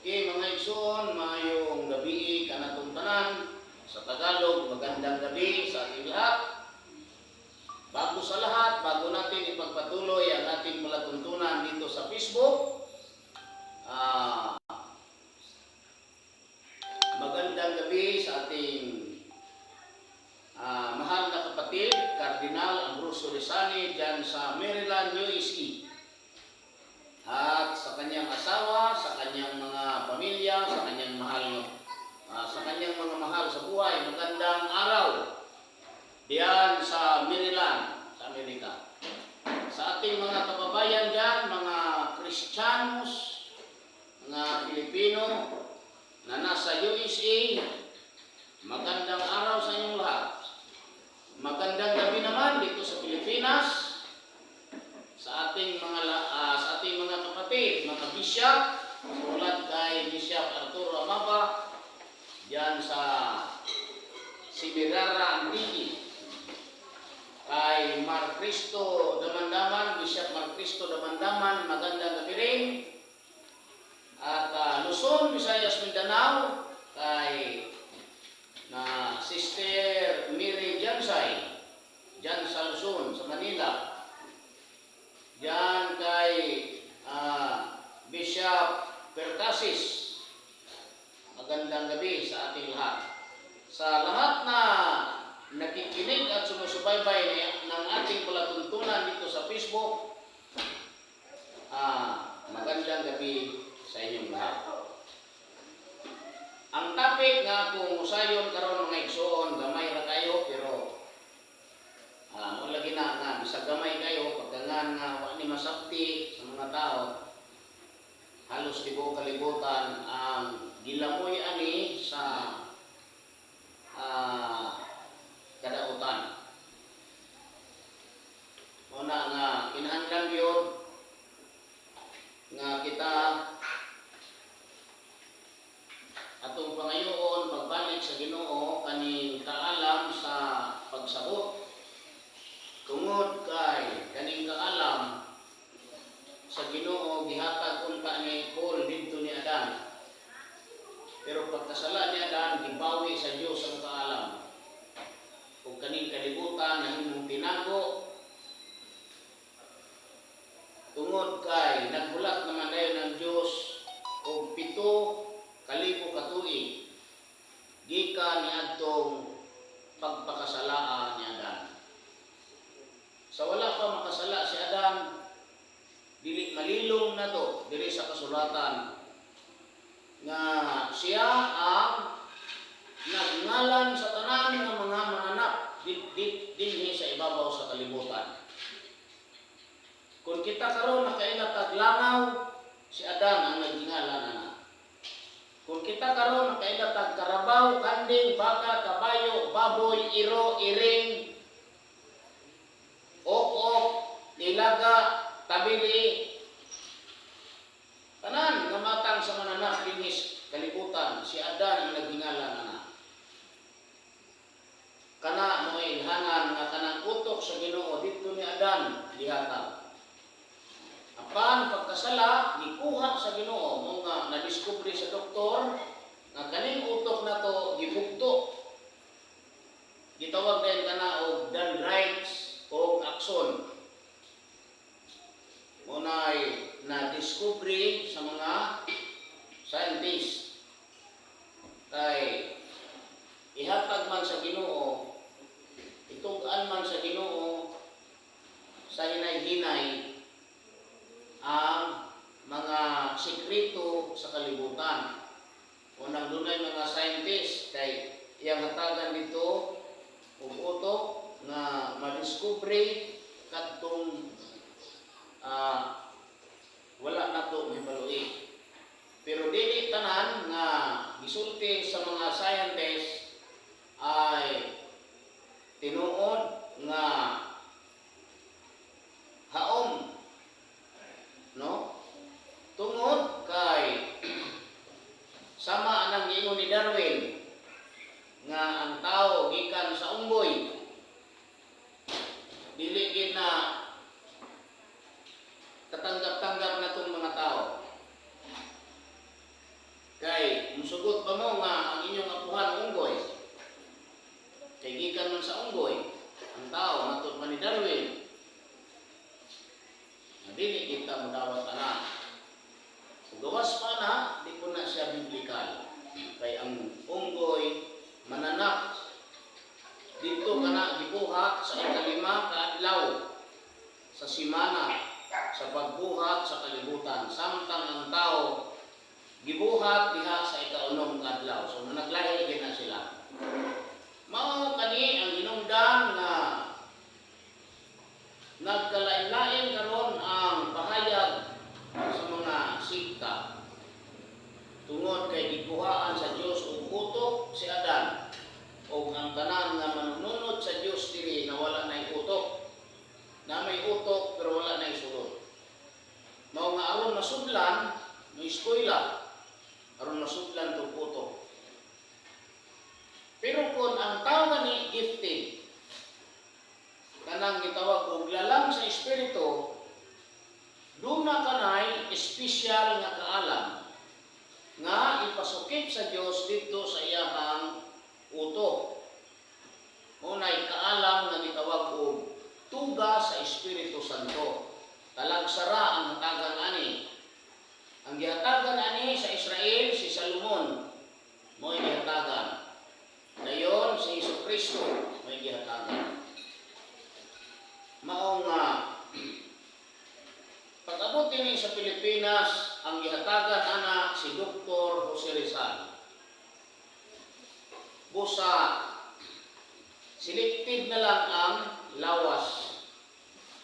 Okay, mga igsoon, maayong gabi kanatong tanan. Sa Tagalog, magandang gabi sa ating lahat. Bago sa lahat, bago natin ipagpatuloy ang ating palatuntunan dito sa Facebook, magandang gabi sa ating mahal na kapatid, Cardinal Ambrosio Rizani, dyan sa Maryland, USA. At sa kanyang asawa, sa kanyang mga pamilya, sa kanyang mga mahal sa buhay, magandang araw diyan sa Maryland, sa Amerika. Sa ating mga kababayan diyan, mga Kristiyanos, mga Pilipino na nasa USA, magandang araw sa inyong lahat. Magandang gabi naman dito sa Pilipinas, sa ating mga kapatid, mga bishop, tulad kay Bishop Arturo Amaba diyan sa Semirara, Antique, kay Mar Cristo Damandaman, Bishop Mar Cristo Damandaman, magandang gabi rin. At Luzon, Visayas, Mindanao, kay na Sister Mary Jansay, dyan sa Luzon, sa Manila. Diyan kay Bishop Percasis. Magandang gabi sa ating lahat. Sa lahat na nakikinig at sumusubaybay ng ating palatuntunan dito sa Facebook, magandang gabi sa inyong lahat. Ang topic nga kung usayon karon, mga igsoon, gamay ra kayo, pero mo lagi na nga bisag gamay kayo, pagka nga wa ni masabti sa mga tao, halos tibuok kalibutan ang gilamoy ani sa kadautan. Mao na nga kinahanglan gyud nga kita atong pangayoon pagbalik sa Ginoo kaning kaalam sa pagsabot, tungod kay kaning kaalam sa Ginoo gihatag unta ni Paul didto ni Adan, pero pagkasala ni Adan, gibawi sa Dios ang kaalam ug kaning kalibutan nahimong tinago, tungod kay naghulat naman dayon ang Dios og 7,000 ka tuig gikan niadtong pagpakasalaa ni Adan. Sa wala pa makasala si Adan, dili malilong nato diri sa kasulatan nga siya ang nagngalan sa tanan nga mga mananap dinhi sa ibabaw sa kalibutan. Kung kita karon nakaila tag langaw, si Adan ang nagngalan ana. Kung kita karon nakaila tag karabaw, kanding, baka, kabayo, baboy, iro, iring, ok-ok, ilaga, tabili, tanan nga matang sa mananap dinhi sa kalibutan, si Adan ang naghingala ana. Kana mga ilhanan nga kanang utok sa Ginoo didto ni Adan gihatag. Apan pagkasala, gikuha sa Ginoo. Mao nga nadiskubre sa doktor nga kaning utok nato gibugto. Gitawag din kana og dendrites o axon. Mao na na-discovery sa mga scientist kay ihatag man sa Ginoo, itug-an man sa Ginoo sa hinay-hinay ang mga sekreto sa kalibutan. Unang dunay mga scientist kay iyang hatagan dito og utok nga madiskubre kadtong wala nato mahibaloi. Pero dili tanan nga gisulti sa mga scientist ay tinuod nga haom, no, tungod kay sama anang giingon ni Darwin nga ang tao gikan sa unggoy, dili gid na katanggap-tanggap na itong mga tao. Gawas pa na, di ko na siya biblical. Kay ang unggoy mananak dito kana gibuhat sa 5 ka adlaw sa simana sa pagbuhat sa kalibutan, samtang ang tao gibuhat diha sa 6 ka adlaw. So naglahi gid na sila. Mao kani ang hinungdan nga nagkalain-lain karon ang pahayag sa mga sikta tungod kay gikuhaan sa Dios og utok si Adan, og ang tanan nga manununod sa Dios diri na wala nay utok, na may utok pero wala nay sulod. Mao nga aron masudlan, mo eskwela aron masudlan tong utok. Pero kung ang tao ni gifted, kanang gitawag og lalang sa espiritu, duna kanay espesyal nga kaalam nga ipasukip sa Dios didto sa iyahang utok. Unay kaalam nga gitawag og tuga sa Espiritu Santo. Talagsara ang hatagan ani. Ang gihatagan ani sa Israel si Salomon mo'y gihatagan. Dayon si Hesus Kristo may gihatagan. Mao nga pag-abot dinhi sa Pilipinas, ang gihatagan ana si Dr. Jose Rizal. Busa selected na lang ang lawas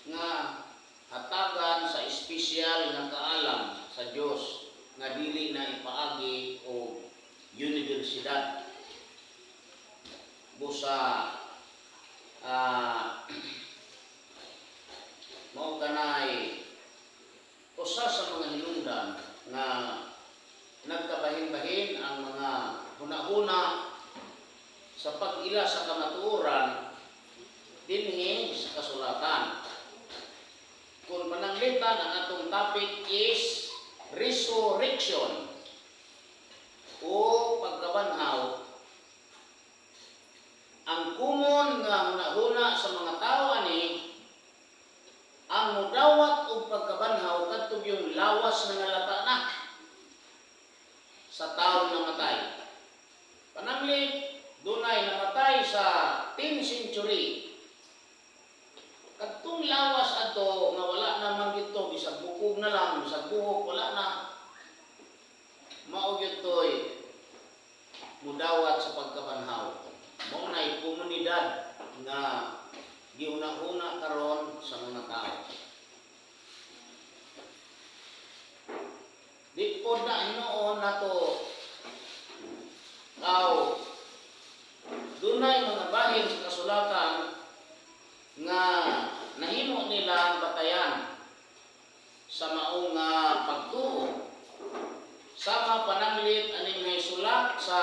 nga hatagan sa espesyal nga kaalam sa Dios nga dili na ipaagi og universidad. Busa mao kanay usa sa mga hinungdan nga nagkabahin-bahin ang mga hunahuna sa pag-ila sa kamatuoran dinhi sa kasulatan. Kung pananglitan, ang atong topic is resurrection o pagkabanhaw, ang common nga hunahuna sa mga tao ani, ang mudawat og pagkabanhaw kadto yung lawas nga nalata na sa tawo namatay. Pananglit dunay namatay sa 10th century. Kadtong lawas adto nga wala na man gito, bisag bukog na lang, bisag buhok wala na. Mao gyud toy mudawat sa pagkabanhaw. Mao nay komunidad nga giuna-una karon sa mga tao. Di pod na hinuon nato aw dunay mga bahin sa kasulatan nga nahimo nila ang batayan sa mao nga pagtuo. Sama pananglit aning naisulat sa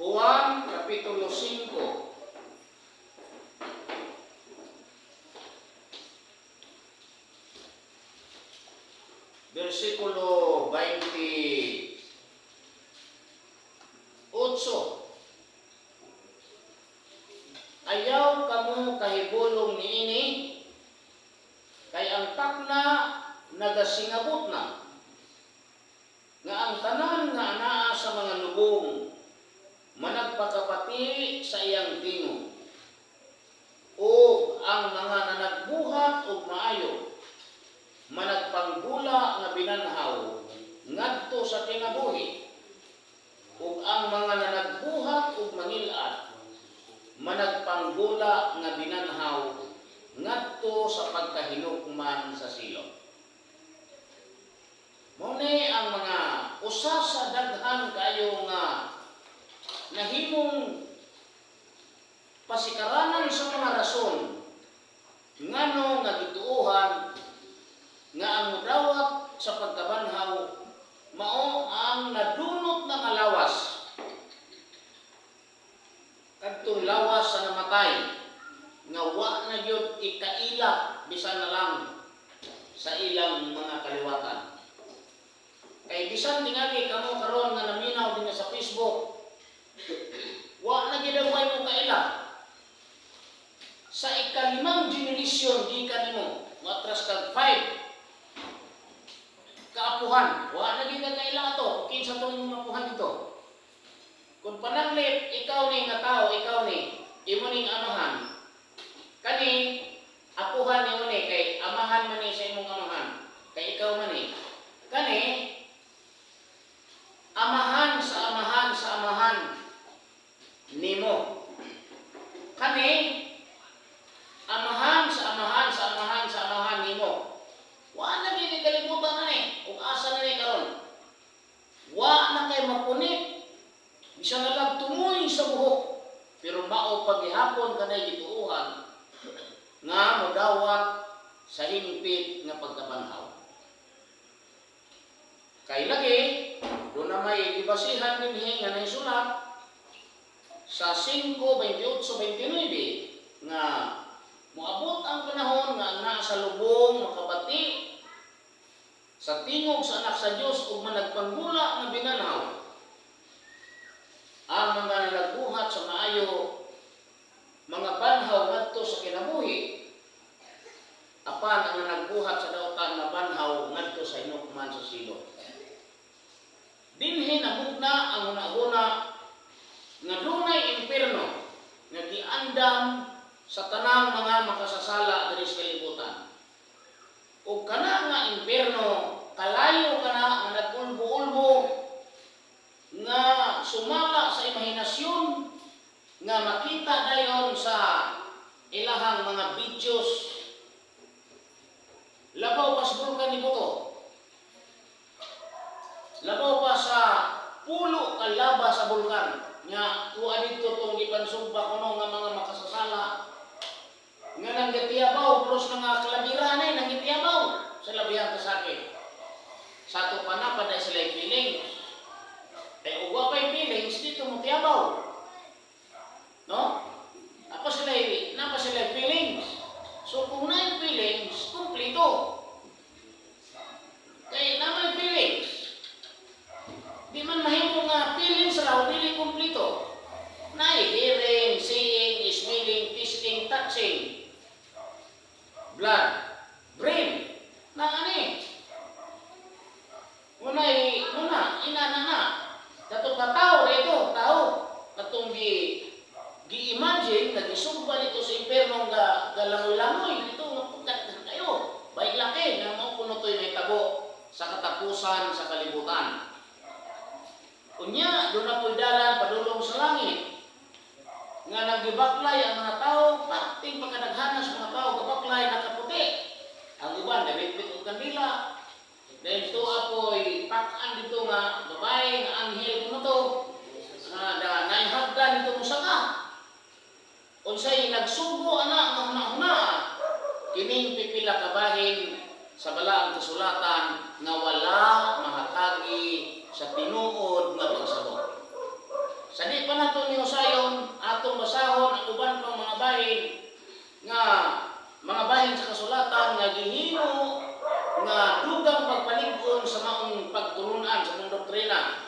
Juan Kapitulo 5. Versikulo 28. Ayaw kamo kahibulong niini, kay ang takna nagasingabot na, nga ang tanan nga anaa sa mga lubong managpakapati sa iyang tingog, o ang mga nanagbuhat og maayo managpanggula nga binanhaw ngadto sa kinabuhi, ug ang mga nanagbuhat og mangil-ad managpanggula nga binanhaw ngadto sa pagkahinukman sa silot. Mao ni ang mga usa sa daghan kayo nga nahimong pasikaranan sa mga rason ngano nga gituohan nga ang mudawat sa pagkabanhaw mao ang nadunot na nga lawas, kadtong lawas sa namatay nga wa na gyud ikaila bisan na lang sa ilang mga kaliwatan. Kay bisan tingali kamo karon nga naminaw dinhi sa Facebook, wa na gyud ang way mo kaila. Sa 5 generasyon gikan nimo, matras kag 5 apuhan. Wa na gid ka kaila ato kinsa tong imong apuhan dito. Kung pananglit ikaw ni nga tao, ikaw ni imo ning amahan. Kani apuhan nimo ni kay amahan man ni sa imong amahan. Kay ikaw man ni. Kani amahan sa amahan sa amahan nimo. Kani amahan sa amahan sa amahan sa amahan nimo. Wa na gid kalibutan na ni ug asa na ni karon. Wa na kay mapunit. Bisan na lang tumoy sa buhok. Pero mao paghihapon kanay gituohan nga modawat sa hingpit nga pagkabanhaw. Kay lagi, doon na may gibasihan dinhi nga naisulat sa 5:28-29 nga moabot ang panahon nga ang naa sa lubong makabati sa tingog sa Anak sa Dios ug managpanggula nga binanhaw. Ang mga nagbuhat sa maayo mga banhaw ngadto sa kinabuhi, apan ang nagbuhat sa dautan mabanhaw ngadto sa hinukman sa silot. Dinhi namugna ang hunahuna nga dunay impierno nga giandam sa tanang mga makasasala diri sa kalibutan. Ug kana nga impierno kalayo kana nga nagulbo-ulbo nga sumala sa imahinasyon nga makita dayon sa ilahang mga videos, labaw pa sa bulkan ni Buto, labaw pa sa pulo ka lava sa bulkan nga tuwa dito tong gipansugba kuno nga mga makasasala nga nanggitiyabaw pros nga kalabira na nanggitiyabaw sa labihang kasakit. Sa ato pa na pa sila feelings, kay ug wa pa'y feelings dito mo tiyabaw, no? Napa sila, napa sila feelings. So kung na feelings, kumplito kay na may feelings. Di man mahimo nga feelings raw dili kumplito. Nay hearing, seeing, smelling, tasting, touching, blood, brain, na ani. Muna, muna, ina na na. Katong ka tao rito, tao, katong gi-imagine nga gisugba dito sa impierno nga galangoy-langoy dito nga pagkat kayo. Bay laki nga mao kuno to'y may tabo sa katapusan sa kalibutan. Unya, doon na po'y dalan padulong sa langit. Nga nagibaklay ang mga tao, pating pagkadaghanan sa mga tao, gabaklay nakaputi. Ang uban, gabitbit og kandila. Then to apoy pakan dito nga babae nga anghel kuno to. Nga da naihagdan dito mo saka. Unsay nagsugo ana nga hunahuna kining pipila ka bahin sa Balaang Kasulatan nga wala mahatagi sa tinuod nga pagsabot. Sa di pa nato ni Husayon, atong basahon ang uban pang mga bahin nga mga bahin sa kasulatan nga gihimo nga dugang pagpalig-on sa maong pagturunan sa mong doktrina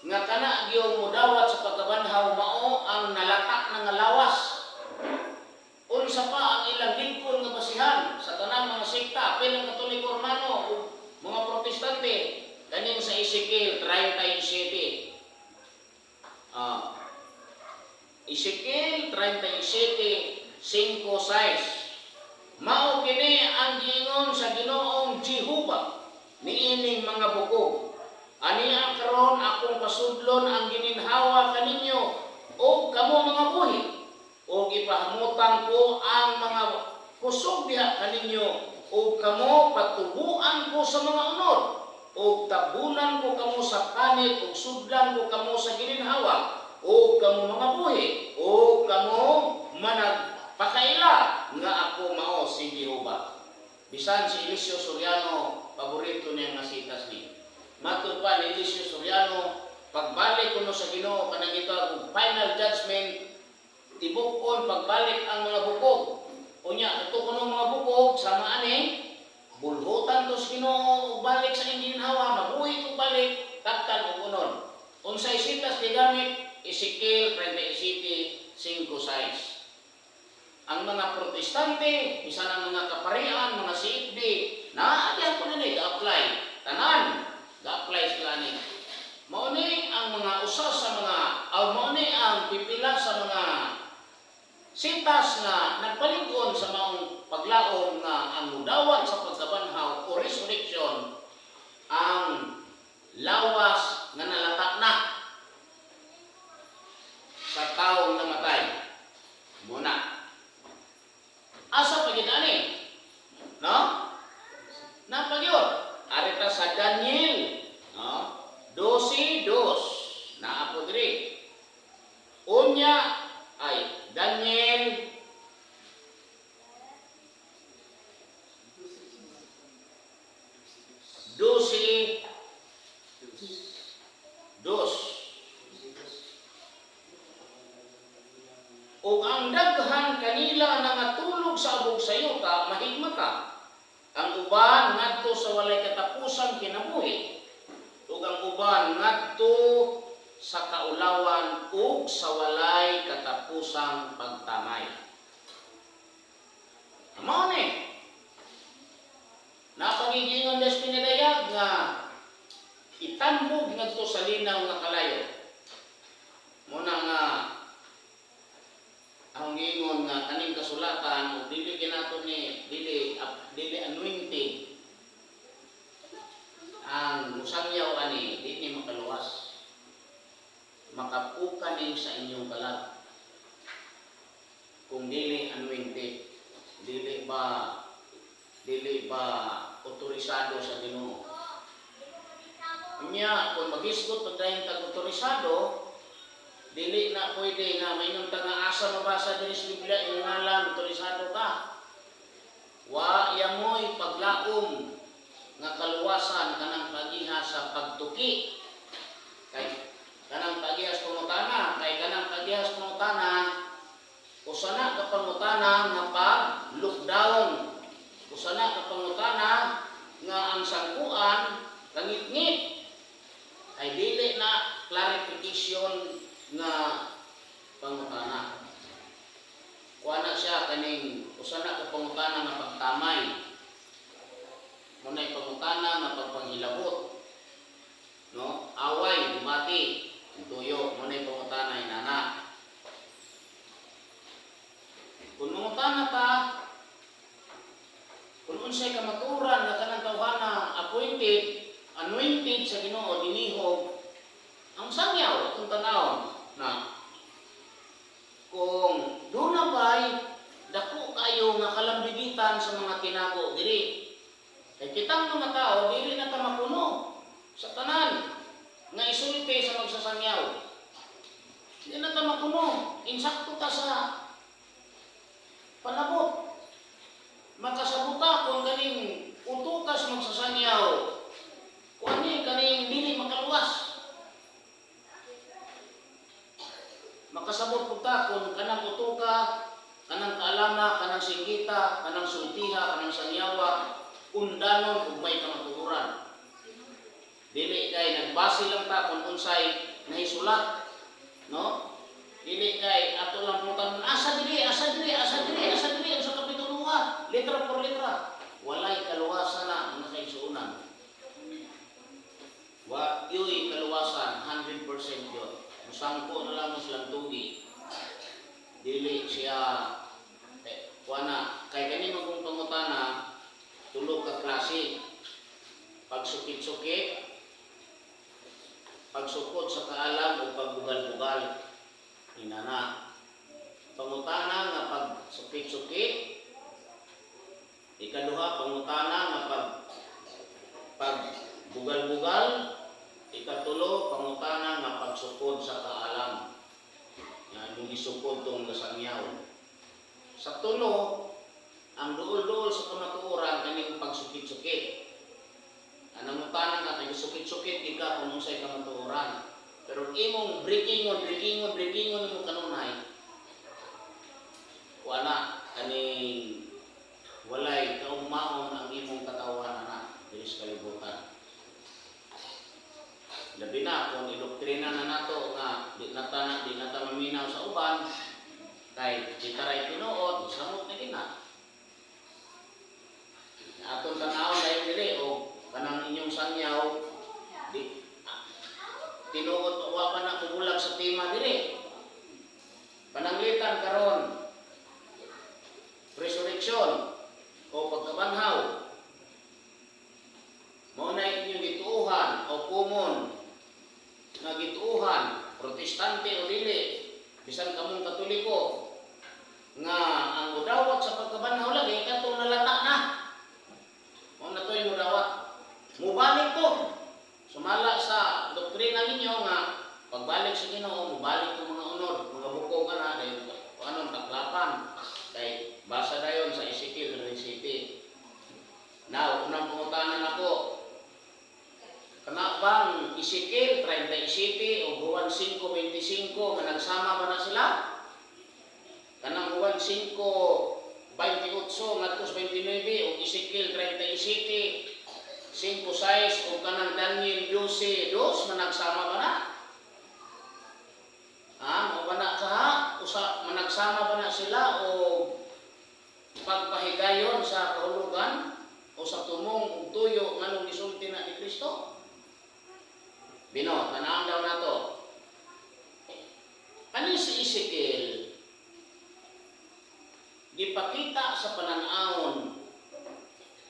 nga kana gyud modawat sa pagkabanhaw mao ang nalata na nga lawas. Unsa pa ang ilang lingkod nga basihan sa tanang mga sekta, apil ang Katoliko Romano ug mga Protestante, kaning sa Ezekiel 37. Ezekiel 37, 5, 6. Mao kini ang giingon sa Ginoong Jehova niining mga bukog. Ania karon akong pasudlon ang gininhawa kaninyo og kamo mga buhi og ipahamutang ko ang mga kusog diha kaninyo og kamo patubuan ko sa mga unod og tabunan ko kamo sa panit ug sudlan ko kamo sa gininhawa og kamo mga buhi og kamo managpakaila nga ako mao si Jehova. Bisan si Eliseo Soriano, paborito niya nga sitas ni. Matud pa ni Eliseo Soriano, pagbalik kuno sa Ginoo kanang ito og final judgment, tibuk-on pagbalik ang mga bukog. Unya kato kuno mga bukog sama ani bulhutan to sa Ginoo ug balik sa ginhawa, mabuhi ug balik taktan og unon. Unsay sitas gigamit? Ezekiel 37:5 6. Ang mga Protestante, bisan ang mga kaparian, mga CFD, naa diyan ko nila apply. Tanan. Lawas nga nalata na sa taong namatay. Muna. Asa pa gid ani? No? Naa pa gyud. Ari ta sa Daniel. No? 12:2. Naa po diri. Unya ay Daniel 12:2. Ug ang daghan kanila nangatulog sa abog sa yuta mahigmata. Ang uban ngadto sa walay katapusang kinabuhi. Ug ang uban ngadto sa kaulawan ug sa walay katapusang pagtamay. Mao ni. Naa pa giingon des pinadayag nga itambog ngadto sa linaw nga kalayo. Muna nga ang giingon nga kaning kasulatan ug dili kinato ni dili anointed ang musangyaw ani, di ni makaluwas, makapuka ni sa inyong kalag kung dili anointed, dili ba otorisado sa Ginoo. Unya kung maghisgot pag dayon tag otorisado, dili na pwede nga maingon ta nga asa mabasa diri sa Biblia imong ngalan, otorisado ka. Wa yamoy paglaom nga kaluwasan kanang pagiha sa pagtuki. Kay kanang pagiha sa pangutana, kay kanang pagiha sa pangutana usa na ka pangutana nga pag lockdown. Usa na ka pangutana nga ang sangkuan kangitngit ay dili na clarification nga pangutana. Kuha na siya kaning usa na ka pangutana nga pagtamay. Muna'y pangutana nga pagpanghilabot. No? Away, debate, tuyo, muna'y pangutana inana. Kung mangutana ta, kung unsay kamaturan nga kanang tawhana appointed, anointed sa Ginoo, dinihog, ang sangyaw atong tanawon na kung doon na ba'y dako kayo nga kalambigitan sa mga tinago diri. Kay kitang mga tao, dili na ta makuno sa tanan nga isulti sa magsasangyaw. Dili na ta makuno, insakto ta sa palabot. Makasabuta kung kaning utukas magsasangyaw, kung ani kaning dili makaluwas. Makasabot pud ta kung kanang utuka, kanang kaalama, kanang singgita, kanang sultiha, kanang sangyawa, undanon ug may kamatuoran. Dili kay nagbase lang ta kung unsay nahisulat, no? Dili kay ato lang pumutan asa dili, asa dili, asa dili, asa dili sa kapitulo 2, letra por letra. Walay kaluwasan na mga kaigsuonan. Wa yoy kaluwasan 100% yun. Musangko na lang mo silang tugi. Dili siya eh, kuana kay kani magong pangutana tulo ka klase. Pagsukit-sukit, pagsukod sa kaalam o pagbugal-bugal. Inana. Pangutana nga pagsukit-sukit. Ikaduha, pangutana nga pagbugal-bugal. Ikatulo, pangutana nga pagsukod sa kaalam. Nga imong gisukod tong gasangyaw. Sa tulo, ang duol-duol sa kamatuoran kaning pagsukit-sukit. Anang mutana ka kay sukit-sukit gid ka kung unsay kamatuoran. Pero imong breakingon, breakingon, breakingon mo kanunay, wala kaning walay kaugmaon ang imong katawan ana diri sa kalibutan. Labi na kung idoktrina na nato nga di na ta maminaw sa uban kay di ta ray tinuod, samot na gina. Atong tanawon dayon diri o kanang inyong sangyaw di tinuod wa pa na mubulag sa tema diri. Pananglitan karon resurrection o pagkabanhaw, mao na inyong gituohan o common Mubalik to. Sumala sa doktrina ninyo nga pagbalik sa Ginoo, mubalik tong mga unod, mga buko ka na dahil anong taklapan. Kay basa dayon sa Ezekiel 37. Now, unang pangutanan ako, kana bang Ezekiel 37 o Juan 5:25 nga nagsama ba na sila? Kanang Juan 5:28 ngadto sa 29 o Ezekiel 37 5:6 o kanang Daniel 12:2 nga nagsama ba na? Ha, mo ba na ka ha? Usa managsama ba na sila o pagpahigayon sa kahulugan o sa tumong ug tuyo nganong gisulti na ni Kristo? Bino, tanawon daw nato. Kani si Ezekiel gipakita sa pananawon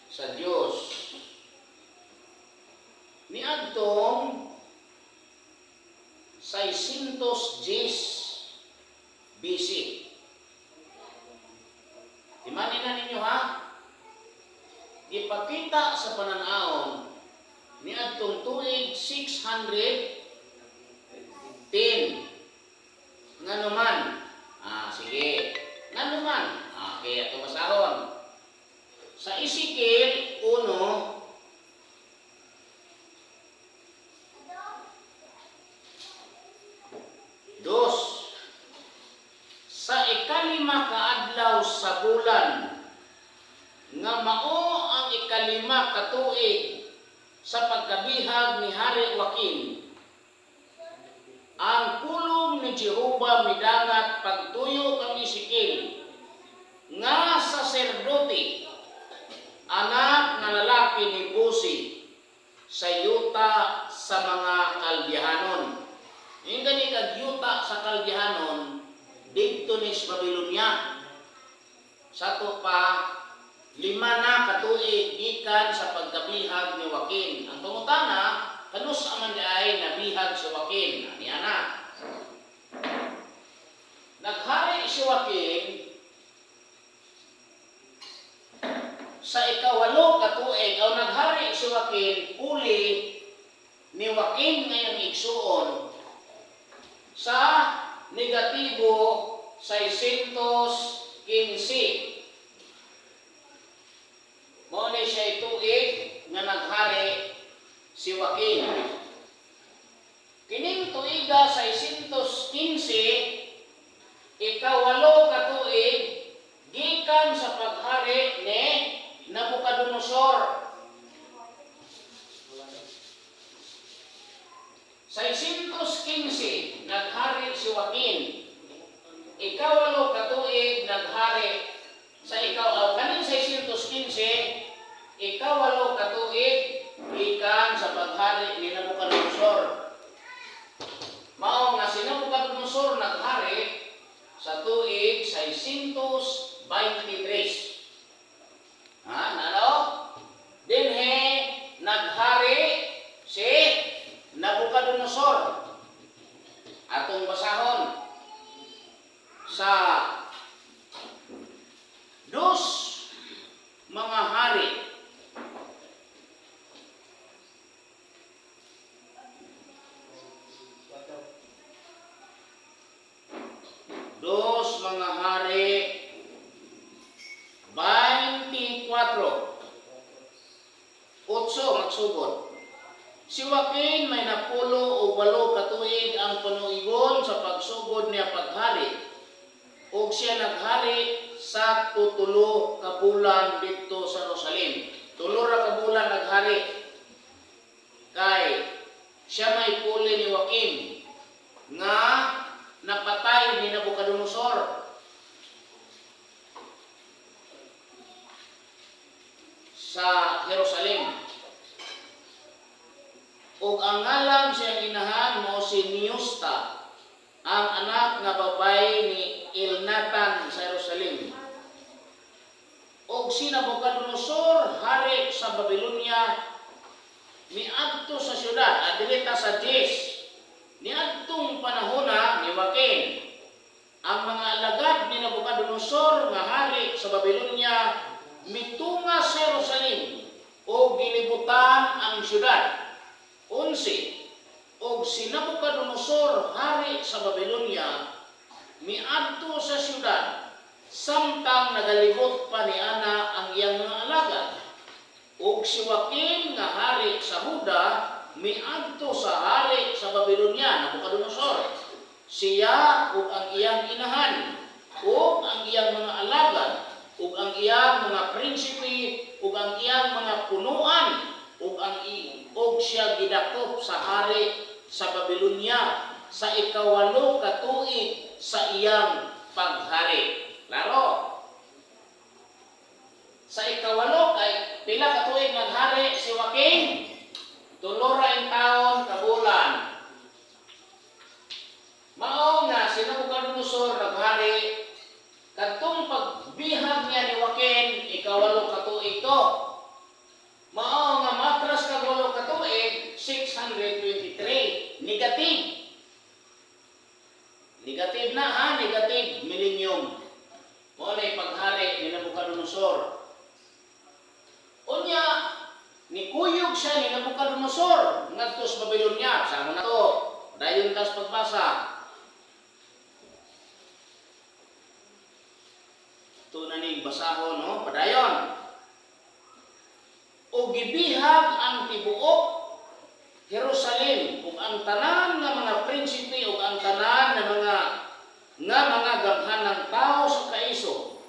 sa Dios niadtong 610 BC. Timanin na ninyo ha. Gipakita sa pananawon niadtong tuig 610. Nganuman? Ah, sige. Nganuman? Okay, ato basahon. Sa Ezekiel 1, 2. Sa 5 kaadlaw sa bulan nga mao ang 5 ka tuig sa pagkabihag ni Hari Joaquin, ang pulong ni Jehova midangat pagtuyo kang Ezekiel nga saserdote, anak nga lalaki ni Buzi, sa yuta sa mga Kaldihanon. Yung gani kag yuta sa Kaldihanon, didto ni sa Babylonia. Sa to pa, 5 na katuig gikan sa pagkabihag ni Joaquin. Ang pangutana, kanus aman di ay nabihag si Joaquin? Niya na. Naghari si Joaquin sa 8 katuig, o naghari si Joaquin puli ni Joaquin ngayong igsuon sa negatibo 615. Mao ni siya tuig nga naghari si Joaquin. Kining tuiga 615, 8 ka tuig gikan sa paghari ni Nabucodonosor. 615 naghari si Joaquin. 8 ka tuig naghari sa ikaw kaning 615, 8 ka tuig gikan sa paghari ni Nabucodonosor. Mao nga si Nabucodonosor naghari sa tuig 623. Ha, nalo? Dinhe naghari si Nabucodonosor. Atong basahon sa dos mga hari. Dos mga hari 24. 8 magsugod. Si Joaquin may 98 ka tuig ang panuigon sa pagsugod niya paghari. Og siya naghari sa 3 ka bulan didto sa Jerusalem. 3 ra ka bulan naghari. Kay siya may puli ni Joaquin nga napatay ni Nabucodonosor. Sa Jerusalem. Ug ang ngalan siyang inahan mo si Niusta, ang anak nga babay ni Elnatan sa Jerusalem. Ug si Nabucodonosor, hari sa Babylonia, miadto sa syudad, adilita sa Diyos. Niadtong panahona ni Joaquin, ang mga alagad ni Nabucodonosor nga hari sa Babylonia mitunga sa Jerusalem o gilibutan ang syudad. 11. Og si Nabucodonosor, hari sa Babylonia, miadto sa syudad samtang nagalibot pa ni ana ang iyang mga alagad. Ug si Joaquin nga hari sa Huda miadto sa hari sa Babylonia, Nabucodonosor. Siya ug ang iyang inahan, ug ang iyang mga alagad, ug ang iyang mga prinsipe, ug ang iyang mga punuan, ug siya gidakop sa hari sa Babylonia sa 8 ka tuig sa iyang paghari. Klaro. Sa 8 kay pila ka tuig naghari si Joaquin? 3 taon ka bulan. Mao nga si Nabucodonosor naghari kadtong pagbihag niya ni Joaquin, 8 ka tuig to. Mao nga matras kag 8 ka tuig, 623. Negative. Negative na ha, negative millennium. Mao na paghari ni Nabucodonosor. Unya, nikuyog siya ni Nabucodonosor ngadto sa Babylonia. Sama na to. Dayon tas pagbasa. Ito na ning basahon, no? Padayon. O gibihag ang tibuok Jerusalem ug ang tanan nga mga prinsipe ug ang tanan nga mga gamhanang tao sa kaiso,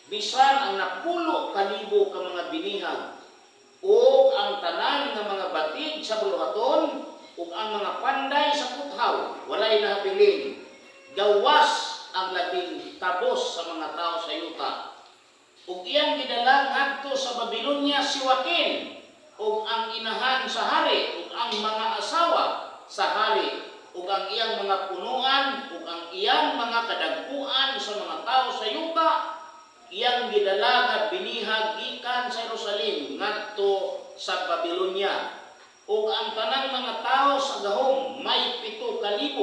bisan ang 10,000 ka mga binihag, ug ang tanan nga mga batig sa buluhaton ug ang mga panday sa puthaw, walay nahabilin gawas ang labing tabos sa mga tao sa yuta. Ug iyang gidala ngadto sa Babylonia si Joaquin ug ang inahan sa hari ug ang mga asawa sa hari ug ang iyang mga punuan ug ang iyang mga kadagkuan sa mga tao sa yuta, iyang gidala nga binihag gikan sa Jerusalem ngadto sa Babylonia. Ug ang tanang mga tao sa gahom may 7,000,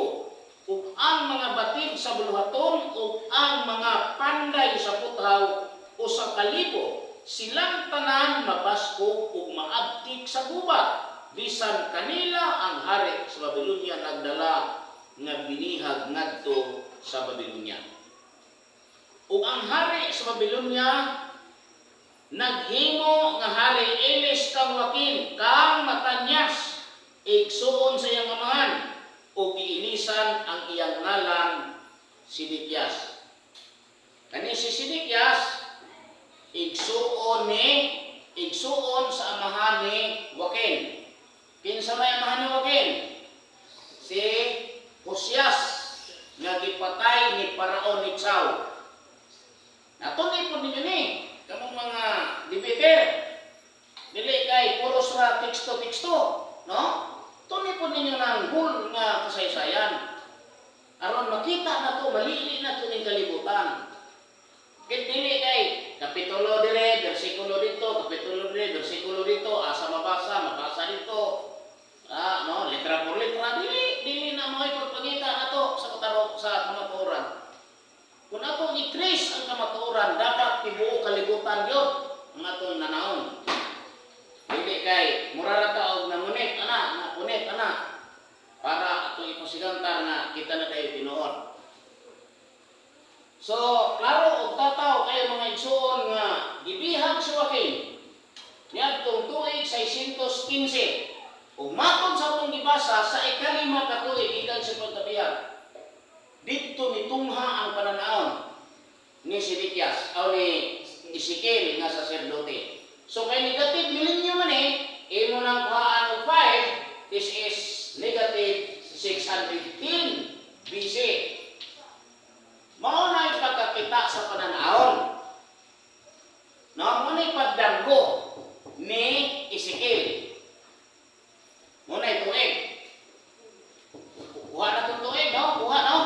ug ang mga batig sa buluhaton ug ang mga panday sa puthaw 1,000. Silang tanan mabaskog ug maabtik sa gubat, bisan kanila ang hari sa Babylonia nagdala nga binihag ngadto sa Babylonia. Ug ang hari sa Babylonia naghimo nga hari ilis kang Joaquin, kang Matanias, igsuon sa iyang amahan, ug giilisan ang iyang ngalan Sidikias. Kani si Sidikias, igsuon sa amahan ni Joaquin. Kinsa may amahan ni Joaquin? Si Josias nga gipatay ni Paraon ni Chow. Natunay po ninyo ni kamong mga debater. Dili kay puros ra teksto-teksto, no? Tunay po ninyo ng whole nga kasaysayan. Aron makita na to, malili na to ning kalibutan. Kit dili kay kapitulo dire, bersikulo dito, kapitulo dire, bersikulo dito, asa mabasa, mabasa dito. Ah, no, letra por letra, dili dili na mo pagpangita na to sa kataro sa kamatuoran. Kung atong i-trace ang kamatuoran, dapat tibuok kalibutan gyud ang atong nanahon. Dili kay mura ra ta og nangunit ana, napunit ana para atong ipasigantar nga kita na dayo tinuod. So, klaro og tataw kayo, mga igsuon, nga gibihag si Joaquin niadtong tuig 615. Ug matod sa atong gibasa, sa 5 ka tuig gikan sa pagkabihag, didto nitungha ang pananaon ni Sidikias o ni Ezekiel nga saserdote. So kay negative millennium man eh, imo nang kuhaan og 5, this is negative 610 BC. Mao na yung pagkakita sa pananaon. No, mao na yung pagdanggo ni Ezekiel. Mao na yung tuig. Kuha na itong tuig, no? Kuha, no?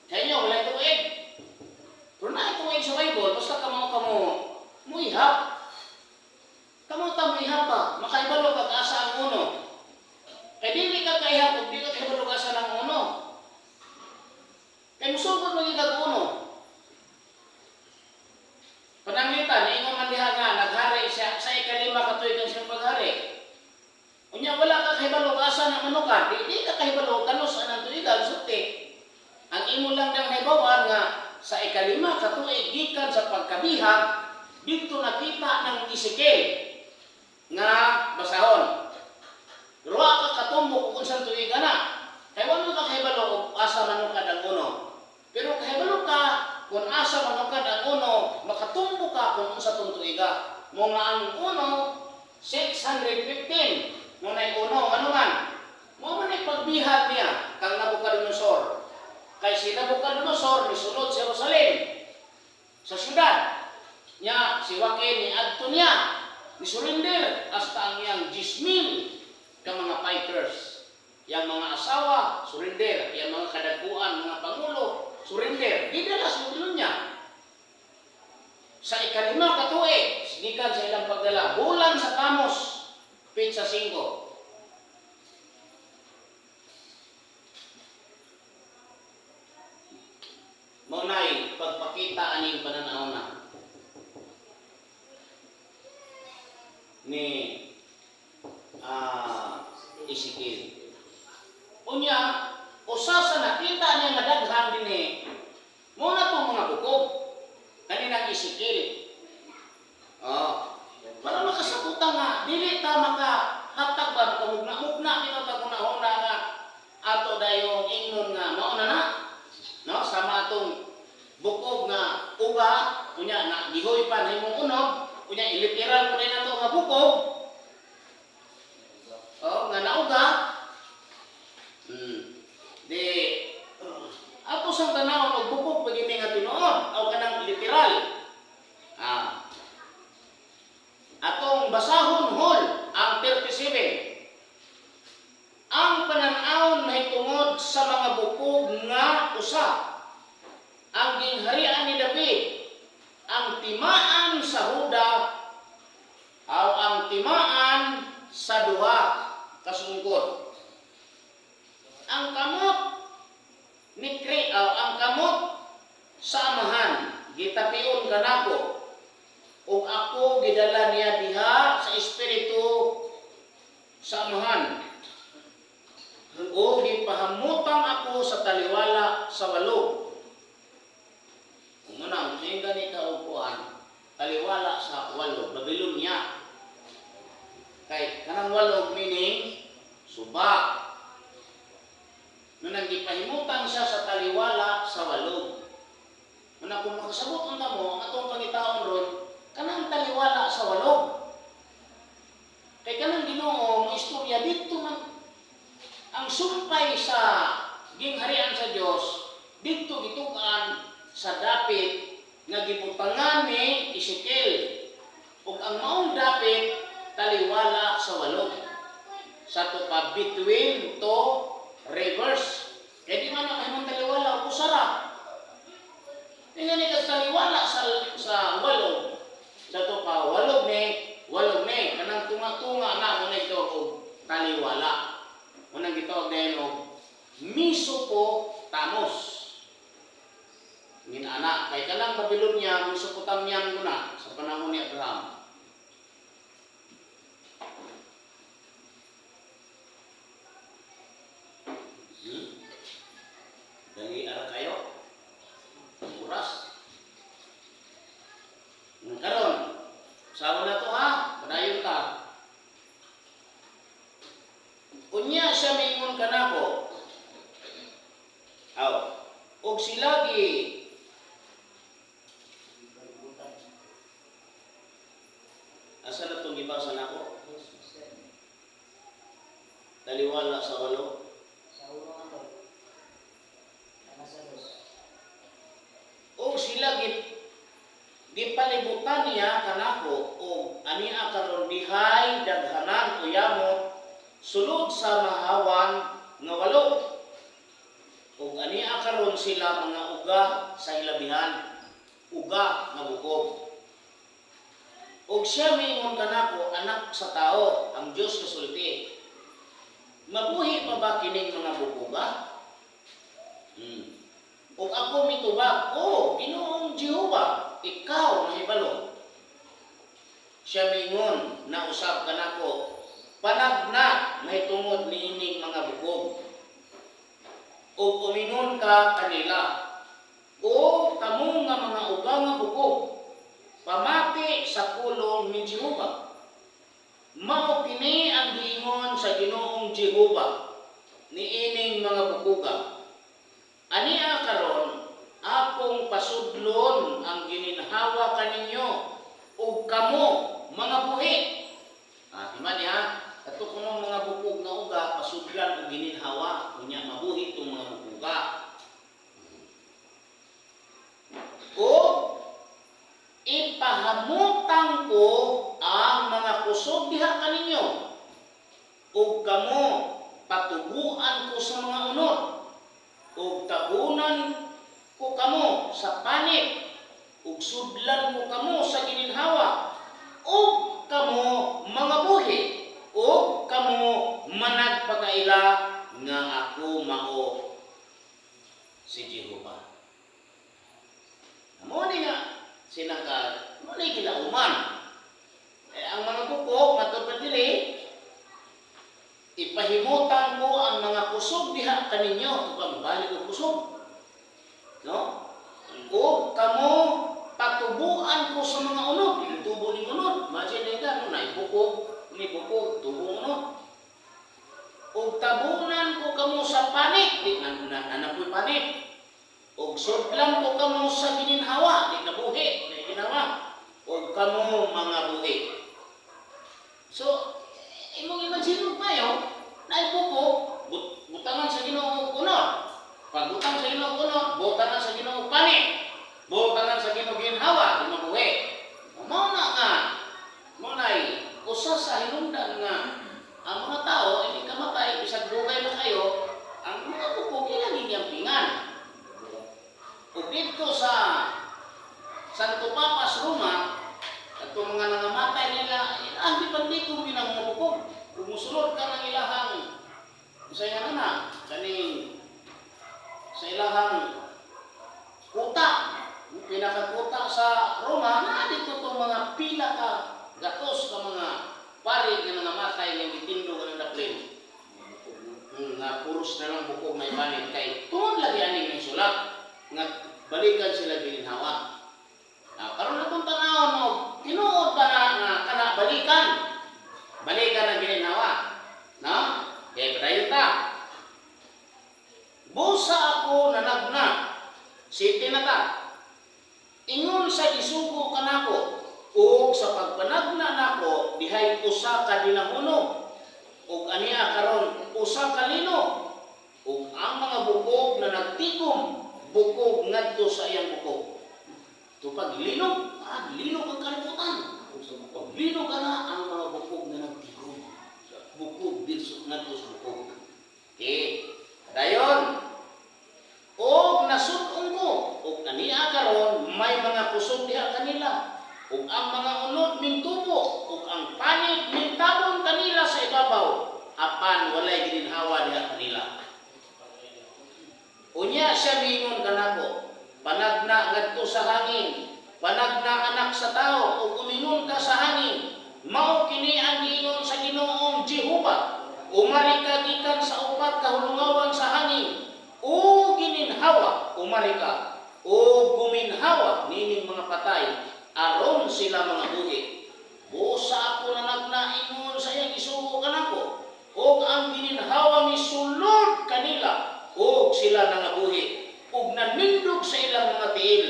Sa inyo, wala tuig. Pero na tuig sa Bible, basta kamo kamo muihap. Kamo ta muihap pa, makaibalo kag asa ang uno. Kay dili ka kaihap ug dili ka kahibalo asa ang uno. Kay musugod man gyud uno. Pananglitan, ingon man diha nga naghari siya sa 5 Ikalima ka tuig ang siyang paghari. Unya wala ka kahibalo asa na manukad, di ka kahibalo kanus anang tuigan sulti. Ang imo lang nang nahibaw-an nga sa ikalima ka tuig gikan sa pagkabihag, didto nakita ng Ezekiel nga basahon. Pero wa ka katumbok kung unsang tuig ana. Kay wala ka kahibalo og asa manukad ang uno. Pero kahibalo ka kung asa manukad ang uno, makatumbok ka kung unsa tong tuiga. Mo nga ang uno 615 mo nay uno, ano man. Mo man ay pagbihag niya kang Nabucodonosor. Kay si Nabucodonosor nisulod sa Jerusalem, sa syudad. Nya si Joaquin ni adto niya, ni surrender hasta ang iyang 10,000 ka mga fighters. Yang mga asawa, surrender. Yang mga kadaguan, mga pangulo, surrender. Gidala sa Babylonia. Sa ikalima ka tuig, gikan sa ilang pagdala, bulan sa Tamos, petsa 5. Mao nay pagpakita aning pananaw na ni Ezekiel. Unya, usa sa nakita niya nga daghan dinhi, mao na tong mga bukog kaninang Ezekiel. Oh, para makasabuta nga dili ta makahatag ba, makamugna-mugna bitaw ta hunahuna nga ato dayong ingnon nga mao na na, no, sama atong bukog nga uga, unya na gihoy pa nahimong unog, unya iliteral po din nato nga bukog, oh, nga nauga. Di ato sang tanawon og bukog pag ini nga tinuod o kanang literal. Atong basahon hol ang 37. Ang pananawon mahitungod sa mga bukog nga usa. Ang gingharian ni David, ang timaan sa Huda aw ang timaan sa duha kasungkot. Ang kamot ni Kri aw ang kamot sa Amahan gitapion kanako ug ako gidala niya diha sa espiritu sa Amahan o gipahamutang ako sa taliwala sa walog. Umuna, may gani ka upuan, taliwala sa walog, Babylonia. Kay kanang walog meaning suba. Nung gipahimutang siya sa taliwala sa walog. Muna kung makasabot ang mo, ang atong pangitaon ron, kanang taliwala sa walog. Kay kanang Ginoo mo istorya dito man ang sumpay sa gingharian sa Dios dito gitug-an sa dapit nga gibutangan ni Ezekiel. Ug ang maong dapit taliwala sa walog. Sa to pa between two rivers. Kay di man na taliwala og usara. Tingnan ni kag taliwala sa walog. Sa to pa walog ni kanang tunga-tunga na mo nito og taliwala. Unang gitawag dayon og Mesopotamos. Ngin anak kay kanang Babylonia, Mesopotamian mo na sa panahon ni Abraham. Dangi ara kayo. Oras. Karon, sawa na to ha, padayon ta. Unya siya mingon kanako. Aw, og sila gi asa na itong gibasa nako? Taliwala sa walo. Sa uno nga to. Sa dos. Og sila gipalibutan niya kanako og ania karon dihay daghanan o yamot sulod sa mahawan nga walo. Og ania karon sila mga uga sa hilabihan, uga nga bukog. Og siya miingon kanako, "Anak sa tao," ang Dios kasulti. "Mabuhi pa ba kining mga bukoga?" Og ako mitubag, "O, Ginoong Jehova, ikaw nahibalo." Siya mingon na usab kanako, "Panagna mahitungod niining mga bukog. Ug umingon ka kanila, O kamo nga mga uga nga bukog, pamati sa pulong ni Jehova. Mao kini ang giingon sa Ginoong Jehova niining mga bukuga. Ania karon akong pasudlon ang gininhawa kaninyo ug kamo mga buhi." Ah, di man ha? Ato kuno mga bukog nga uga pasudlan og gininhawa, unya mabuhi itong mga bukuga. O ipahamutang ko ang mga kusog diha kaninyo ug kamo patubuan ko sa mga unod ug tabunan ko kamo sa panit ug sudlan ko kamo sa gininhawa ug kamo mga buhi ug kamo managpakaila nga ako mao si Jehova." Mao ni nga sinaka, mao ni gilauman. Eh, ang mga bukog, matod pa diri, ipahimutan ko ang mga kusog diha kaninyo, upang balik og kusog. No? O kamo patubuan ko sa mga unod, yung tubo ni unod. Imagine na no, na bukog, ni bukog, tubo unod. Og tabunan ko kamo sa panit, di na na, na, na panit. Og sudlan ko kamo sa gininhawa, di nabuhi, di ginawa. Og kamo mga buhi. So, imong imagine kayo, na bukog, butangan sa Ginoo unod. Pag butang sa Ginoo unod, butangan sa Ginoo panit. Butangan sa Ginoo ginhawa, di mabuhi. Mao na nga, mao na usa sa hinungdan nga ang mga tao hindi kamatay bisag dugay na kayo, ang mga bukog ilang gigampingan. Ug didto sa Santo Papas Roma, atong mga nangamatay nila, ang gipandikom yun ang mga bukog. Kung musulod ka ng ilahang, sa nga na, kaning sa ilahang kuta, pinakakuta sa Roma, na dito itong mga pila ka gatos ka mga pari nga nangamatay nga gitindog ng daplin. Nga puros na lang bukog may panit kay tungod lagi aning ning sulat nga balikan sila gininhawa. Now, karon na itong tanawon mo, tinuod ba na nga kana balikan? Balikan ang gininhawa. No? Okay, padayon ta. Busa ako nanagna. 7 na ta. Ingon sa isugo kanako ug sa pagpanagna nako dihay usa ka dinahunog ug ania karon usa ka linog ug ang mga bukog na nagtikom bukog ngadto sa iyang bukog. Tupag linog, linog ang kalibutan. Pag linog ka na ang mga bukog na nagtikom. Bukog dito ngadto sa bukog. Okay. Dayon. Og nasud-ong ko ug ania karon may mga kusog diha kanila ug ang mga unod mintubo ug ang panit mintabon kanila sa ibabaw, apan walay gininhawa diha kanila. Unya siya miingon kanako, "Panagna ngadto sa hangin, panagna, anak sa tao, ug umingon ka sa hangin. Mao kini ang giingon sa Ginoong Jehova: Umari ka gikan sa upat ka hulungawan sa hangin, o gininhawa, umari ka, o guminhawa nining mga patay, aron sila mga buhi." Busa ako nanagna ingon sa iyang isugo kanako, ug ang gininhawa misulod kanila, ug sila nangabuhi, ug nanindog sa ilang mga tiil,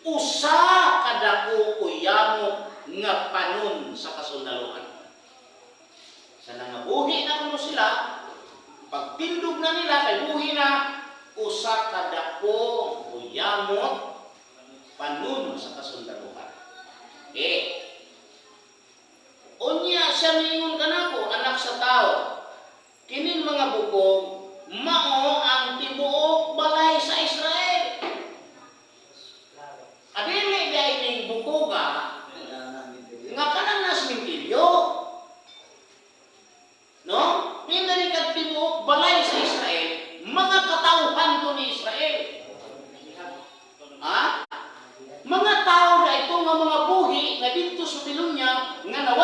usa kadako o yamo nga panon sa kasundaluhan. Sa nangabuhi na kuno sila, pagtindog na nila kay buhi na, usa kadako o yamot panon sa kasundaluhan. Eh, unya siya miingon kanako, "Anak sa tao, kining mga bukog mao ang tibuok balay sa Israel." Adili di ning bukoga nga kanang nasmintilyo. No? Hindi kag tibuok balay sa Israel, mga katauhan to ni Israel. Ha? Mga tao na ito nga mga buhi nga dito sa Babylonia nga nawala.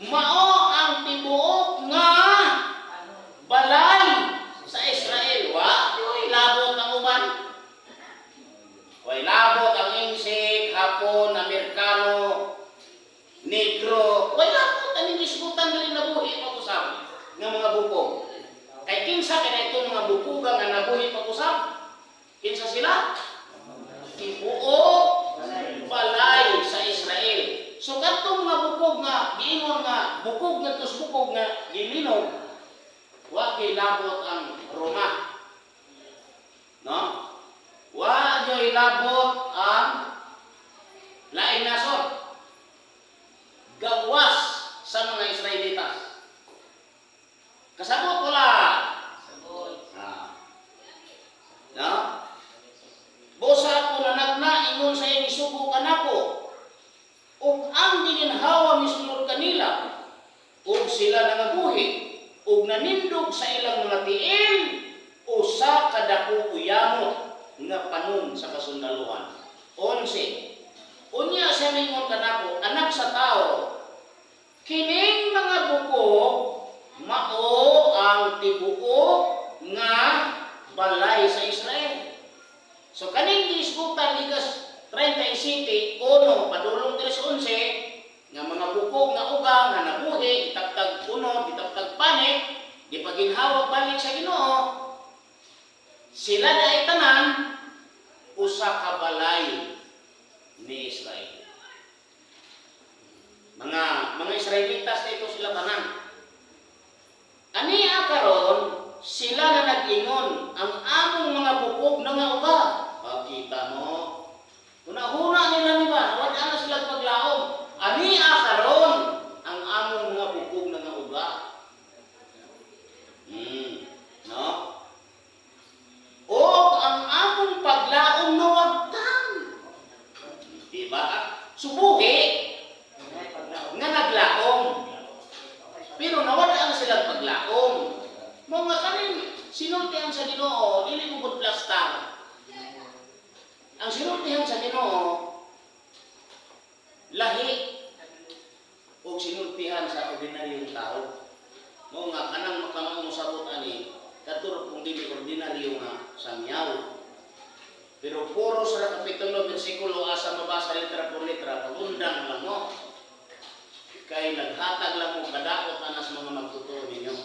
Mao ang tibuok nga balay sa Israel. Wa yoy labot ang uban. Way labot ang Insik, Hapon, Amerikano, Negro. Way labot ang gisgutan diri nabuhi pag-usab nga mga bukog. Kay kinsa kay itong mga bukuga nga nabuhi pag-usab? Kinsa sila? Tibuok balay sa Israel. So kadtong mga bukog nga giingon nga bukog nga tus bukog nga gilinog, wa gilabot ang Roma. No? Wa gilabot ang laing nasod. Gawas sa mga Israelitas. Kasabot wala. Ah. No? Busa ko nanagna ingon sa iyang isugo kanako. Ug ang gininhawa misulod kanila ug sila nangabuhi ug nanindog sa ilang mga tiil usa ka dako uyamot nga panon sa kasundaluhan. 11. Unya siya mingon kanako, "Anak sa tao, kining mga bukog mao ang tibuok nga balay sa Israel." So kaning giisgutan ligas 37, 1 padulong 3:11 nga mga bukog nga uga nga nabuhi, itagtag uno, itagtag panit, gipaginhawa balik sa Ginoo, sila na tanan usa ka balay ni Israel. Mga Israelitas na ito sila tanan. Ania karon sila na nag-ingon, "Ang among mga bukog na nga uga." Pakita mo. Una-una nila ni ba, wala na sila paglaom. "Ania karon ang among mga bukog na nga uga." No? O ang among paglaom nawagtang. Diba? Subuhi nga naglaom. Pero nawala ang silang paglaom. Mao nga kanin sinultihan sa Ginoo, dili mo gud plastar. Ang sinultihan sa Ginoo lahi og sinultihan sa ordinaryong tao. Mao nga kanang makamao sabot ani katur kung dili ordinaryo nga sangyaw. Pero puro sa kapitulo bersikulo asa mabasa letra por letra, pagundang lang mo. Kay naghatag lang mo kadaot anas mga magtotoo ninyo.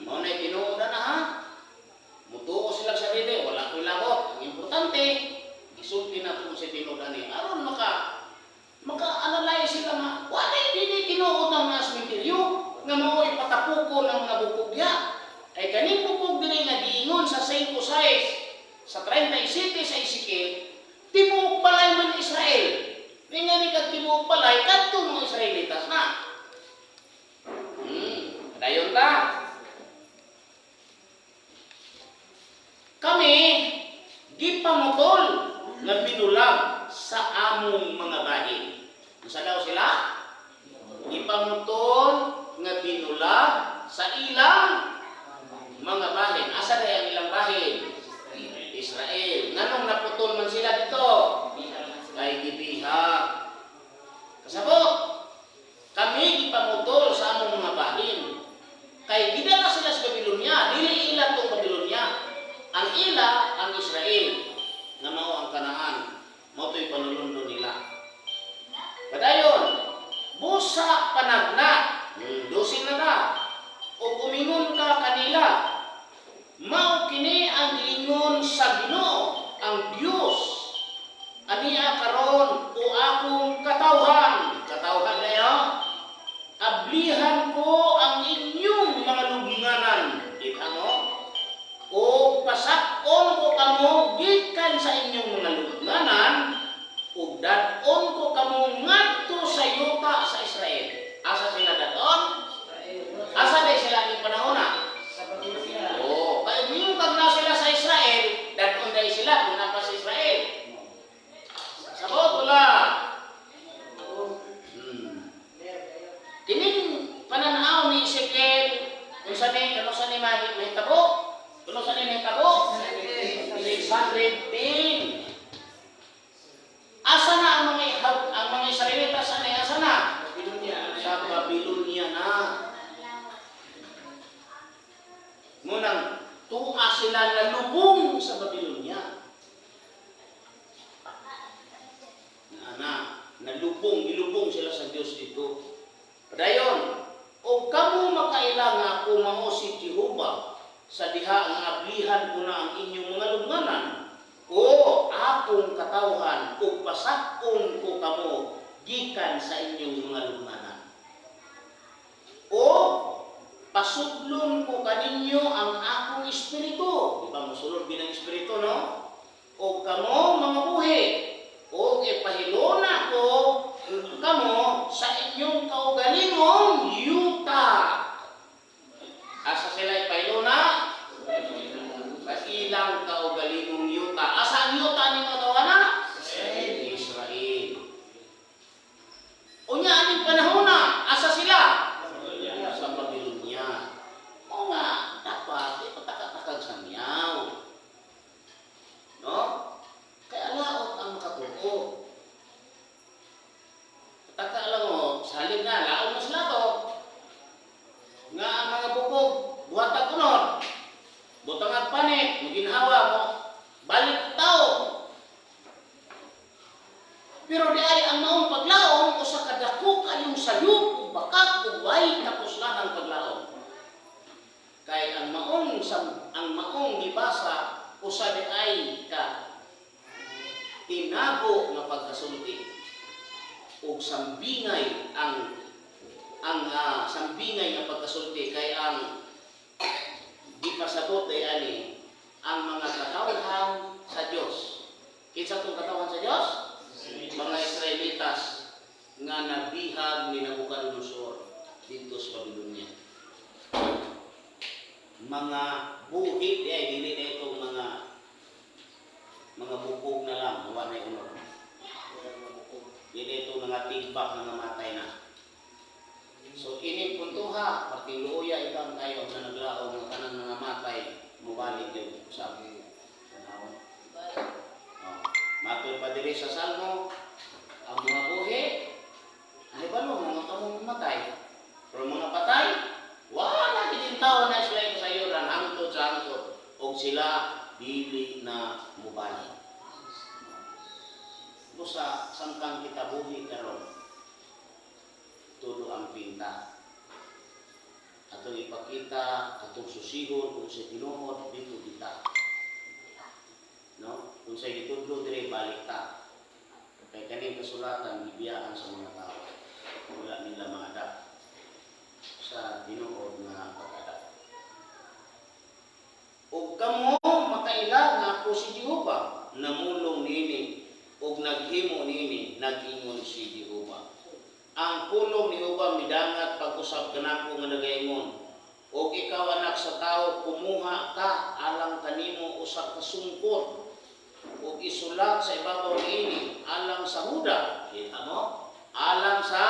Mao na tinuod na ha. Mutuo sila sa sarili, wala ko'y labot. Ang importante, gisulti na kung si tinuod ani aron maka-analyze sila nga wala dili tinuod ng mga sementeryo nga mao'y patapuko ng mga bukog diha. Kay kaning bukog diri nga giingon sa 5:6 sa 37 sa Ezekiel, tibuok balay man ni Israel. Nga ni kag tibuok balay kadto mga Israelitas na. Dayon ta. Kami gipamutol nga binulag sa among mga bahin. Unsa daw sila? Gipamutol nga binulag sa ilang mga bahin. Asa day ang ilang bahin? Israel. Nganong naputol man sila dito? Kay gibihag. Kasabot, kami gipamutol sa among mga bahin. Kay gidala sila sa Babylonia, dili ila tong Babylonia. Ang ila ang Israel nga mao ang Kanaan. Mao to'y panulundo nila. Padayon, busa panagna, dusin na ka, o umingon ka kanila, mao kini ang giingon sa Ginoo, ang Dios. Ania karon o akong katawhan, katawhan na yo, ablihan ko ang inyong mga lubnganan. Kita mo? O pasak-on ko kamo gikan sa inyong mga lubnganan, ug dad-on ko kamo ngadto sa yuta sa Israel. Asa sila dad-on? Asa day sila ning panahon na? Oh, kay miyong kag na sila sa Israel, dad-on day sila kung napa sa Israel. Sabot wala. Kining pananaw ni Ezekiel, unsa ni kano sa ni mahitabo? Kuno sa ni mahitabo? 610. Asa na ang mga Israelita sa ni asa na? Ana, nalubong, gilubong sila sa Dios dito. Padayon, "O kamo makaila nga ako mao si Jehova sa diha nga ablihan ko na ang inyong mga lubnganan o akong katawhan, ug pasak-on ko kamo gikan sa inyong mga lubnganan. O pasudlon ko kaninyo ang akong espiritu." Di ba mosulod bilang espiritu, no? "O kamo mga buhi, o ipahilona ko kamo sa inyong kaugalingong yuta." Asa sila ipahilona? Sa ilang kaugalingong yuta. Asa ang yuta ni mga tawana? Israel. Unya, aning panahon na, asa sila? Sa Babylonia. O nga, dapat ipatakatakag sa miyaw. No? Kaya laot ang makatuo. Taka lang mo, salig na, laot na sila to. Nga ang mga bukog, buhatag unod. Butang ang panit, maginhawa mo, balik tao. Pero di ay ang maong paglaom, usa ka dako kayong sayop, ug bakak, ug way tapos lang ang paglaom. Kay ang maong gibasa usa di ay ka tinago nga pagkasulti ug sambingay ang sambingay nga pagkasulti, kay ang gipasabot ay ani ang mga katawhan sa Dios. Kinsa tong katawhan sa Dios? Mga Israelitas nga nabihag ni Nabucodonosor dito sa Babylonia. Mga buhi di ay, dili na itong mga bukog na lang, wa na unod. Dili ito mga tigbak nga namatay na. So ining puntuha, parting luoya ikang kayo nga naglaom nga kanang mga matay mubalik gyud sa Tanawan. Oh. Matod pa diri sa Salmo, ang mga buhi, ay balo, mga kamong matay. Pero mga patay, wala gid tao na sila sa sayuran hangtod sa hangtod. Og sila dili na mubalik. Busa samtang kita buhi karon, tudo ang pinta. Atong ipakita, atong susihon kung sa tinuod dito kita. No? Kung sa gitudlo dire, balik ta. Kay kaning kasulatan gibiyaan sa mga tao. Wala nila ma-adapt sa tinuod nga pag-adapt. "Ug kamo makaila nga ako si Jehova, namulong niini ug naghimo niini, nag-ingon si Jehova." Ang pulong ni Jehova midangat pag-usab kanako nga nagaingon, "Og ikaw, anak sa tao, kumuha ka alang kanimo usa ka sungkod ug isulat sa ibabaw niini, 'Alang sa Huda.'" Kita mo? Alang sa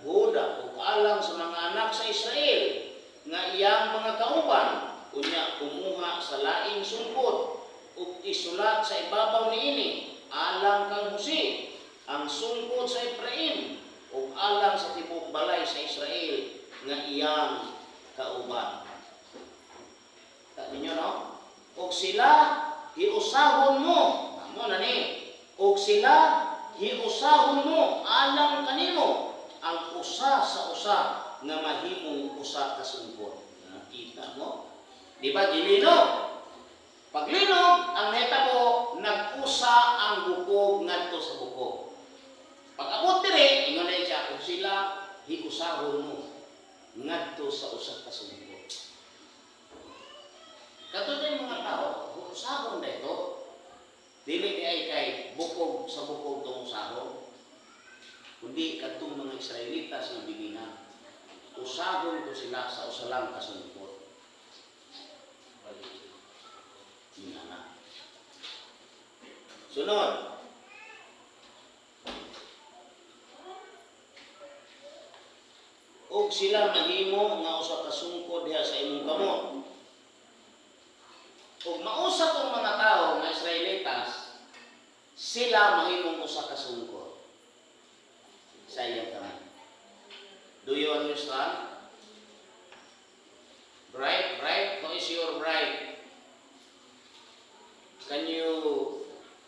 Huda ug alang sa mga anak sa Israel nga iyang mga kauban. Unya kumuha sa laing sungkod ug isulat sa ibabaw niini, 'Alang kang Jose, ang sungkod sa Ephraim, ug alang sa tibuok balay sa Israel nga iyang kauban." Ta ninyo, no? "Og sila hiusahon mo." Amo na ni. "Og sila hiusahon mo alang kanimo ang usa sa usa nga mahimong usa ka sungkod." Nakita mo? Di ba gilinog? Paglinog, ang nahitabo, nag-usa ang bukog ngadto sa bukog. Pag abot dire, ingon na siya, kung sila hiusahon mo ngadto sa usa ka sungkod. Kato din mga tao, usahon na ito. Dili di ay kay bukog sa bukog tong usahon. Kundi kadtong mga Israelitas nga bigina. Usahon ko sila sa usa lang ka sungkod. Ingana. Sunod. "Og sila mahimo nga usa ka sungkod diha sa imong kamot." Ug mausa tong mga tao nga Israelitas, sila mahimong usa ka sungkod sa iyang kamot. Do you understand? Bride, bride, who is your bride? Can you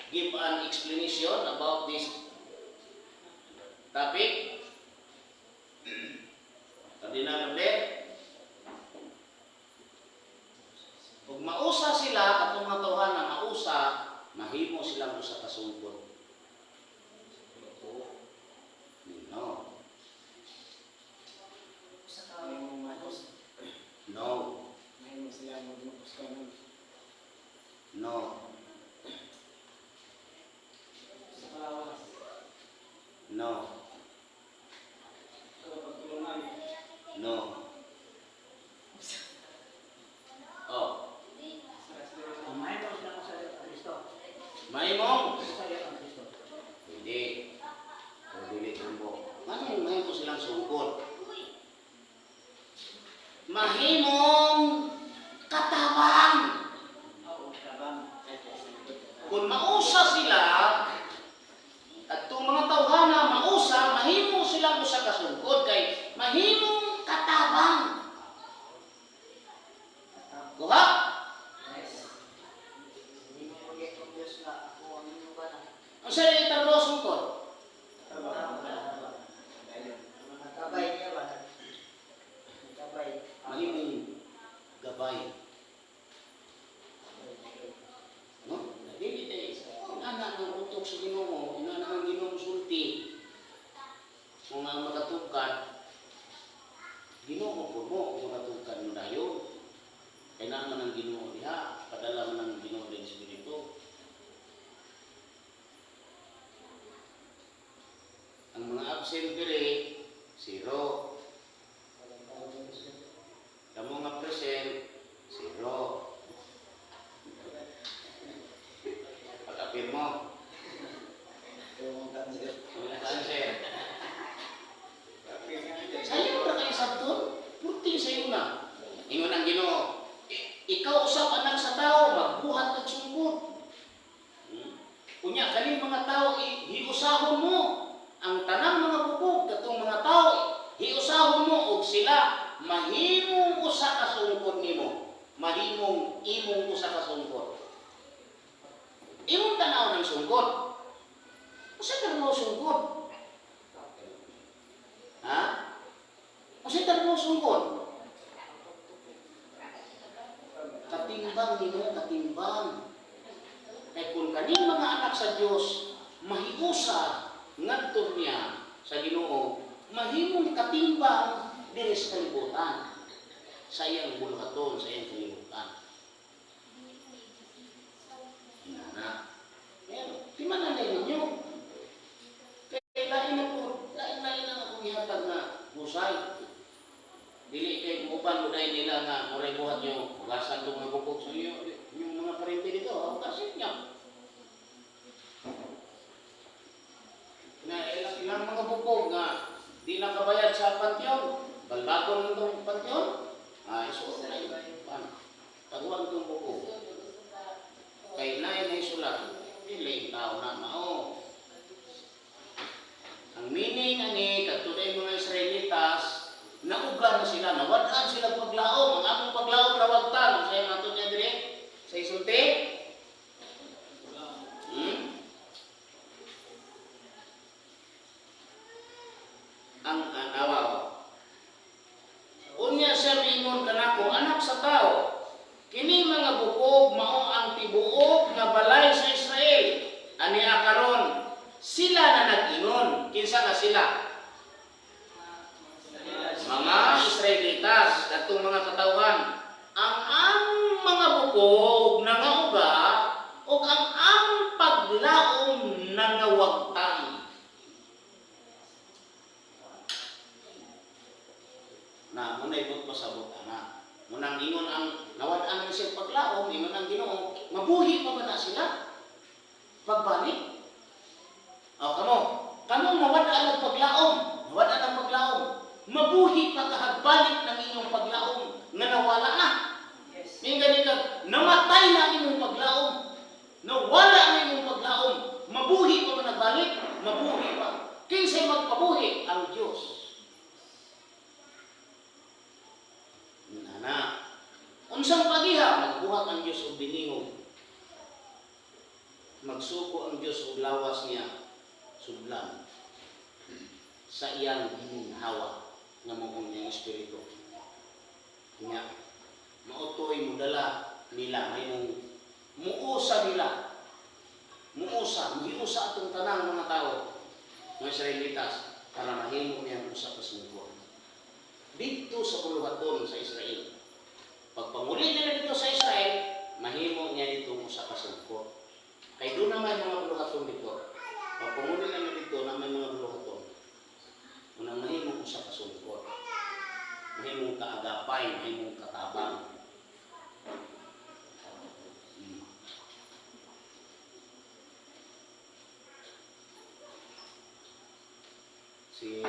give an explanation about this Topic? Cardinal Robert? Ug mausa sila, katong mga tawhana mausa, mahimo silang usa ka sungkod. No. Usa ka magos. No. Mahimo sila magmapos. No. Sa kalawas. No. Sa pagtulungan. No. Oh, Mahimo sila sa Kristo. Mahimong Sa Kristo. Hindi. O dili tumbo. Ano mahimo silang sungkod? Mahimong katabang. Oo, tabang. Kung mausa sila, at itong mga tawhana mausa, mahimo silang usa ka sungkod kay mahimong katabang. Kuha? Yes. Hindi mo mag-itong Diyos na ako ang inyong bana. Ang sa itang sungkod? Tabang. Nagkabay niya ba? Nagkabay. Mahimong gabay. No? Dili kay inana ang utok sa Ginoo, inana ang Ginoo sulti. Kung ang makatugkad, Ginoo po mo kung makatugkad mo dayon. Kay naa man ang Ginoo diha, padala man ang Ginoo din Espiritu. Ang mga absent diri, zero. Kamo nga present, zero. Pag-apil mo, wala cancer. Sayo ra kayo sabton? Purti sayo na. Ingon ang Ginoo, "Ikaw usab, anak sa tao, magbuhat kag sungkod. Unya kaning mga tao hiusahon mo ang tanang mga bukog katong mga tao, hiusahon mo og sila mahimong usa ka sungkod nimo, mahimong imong usa ka sungkod." Imong tanaw ng sungkod. Usa ka mo sungkod? Ha? Usa ka mo sungkod? Katimbang nimo, katimbang. Kay kung kaning mga anak sa Dios mahiusa ngadto niya sa Ginoo, mahimong katimbang diri sa kalibutan. Sa iyang buluhaton, sa iyang kalibutan. Inana. Pero, di man na ninyo. Kay lain na po, lain-lain na akong ihatag nga husay. Dili kay muuban mo dahil nila nga muray buhat nyo, hugasan itong mga bukog sa inyo, yung mga parente dito, hugasin niya. Na ilang, ilang mga bukog nga di nakabayad sa panteon, balbagon itong panteon, ah, isuot na yun. Paano? Taguan itong bukog. Kay naay na isulat, dili tao na mao. Ang meaning ani kadto mga Israelitas, nauga na sila, nawad-an sila paglaom. Ang among paglaom rawagtan. Sa iyang ato niya dire sa isulti. Ang awaw. Unya siya miingon kanako, "Anak sa tao, kini mga bukog mao ang tibuok nga balay sa Israel. Ani karon sila na nag-ingon." Kinsa nga sila? Mga Israelitas, kadtong mga katawhan. "Ang among mga bukog nangauga ug ang among paglaom nangawagtang." Na muna ibot pasabot ana. Munang ingon ang nawad-an ang siyang paglaom, ingon ang Ginoo, mabuhi pa ba na sila? Pagbalik. O kamo, kamo nawad-an ang paglaom, nawad-an ang paglaom. Mabuhi pa kahagbalik ng inyong paglaom nga nawala na. Yes. May gani ka, namatay na ang inyong paglaom. Nawala ang inyong paglaom. Mabuhi pa ba nagbalik? Mabuhi pa. Kinsay magpabuhi? Ang Diyos. Nana. Unsang pagiha? Magbuhat ang Diyos og biningog. Magsuko ang Diyos og lawas niya. Sudlan. Sa iyang giminhawa nga mao niyang espiritu. Nya mao toy modala nila, mahimong muusa nila. Muusa, muhiusa atong tanang mga tao, mga Israelitas, para mahimo niyang usa ka sungkod dito sa buluhaton sa Israel. Pagpanguli nila dito sa Israel, mahimo niya dito usa ka sungkod. Kay doon naman mga buluhaton dito. Pagpanguli nila dito na may mga buluhaton. Unang mahimo usa ka sungkod. Mahimong kaagapay, mahimong katabang. Si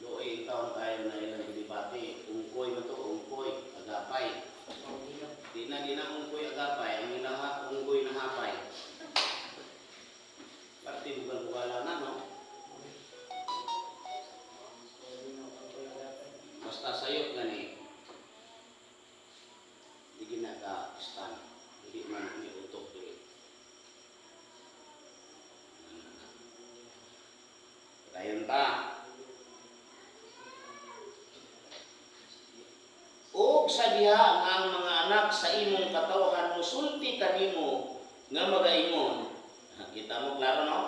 Luoy taon tayo na ilang debate, ungkoy ba to? Ungkoy, agapay. Di na ungkoy agapay, ang ilaha unggoy na hapay. Parte bugal-bugala na, no? Basta sayop gani, di ginaka stand, hindi man ni utok diri. Dayon ta. Og sa diha nga ang mga anak sa imong katawhan musulti kanimo nga magaingon. Kita mo klaro, no?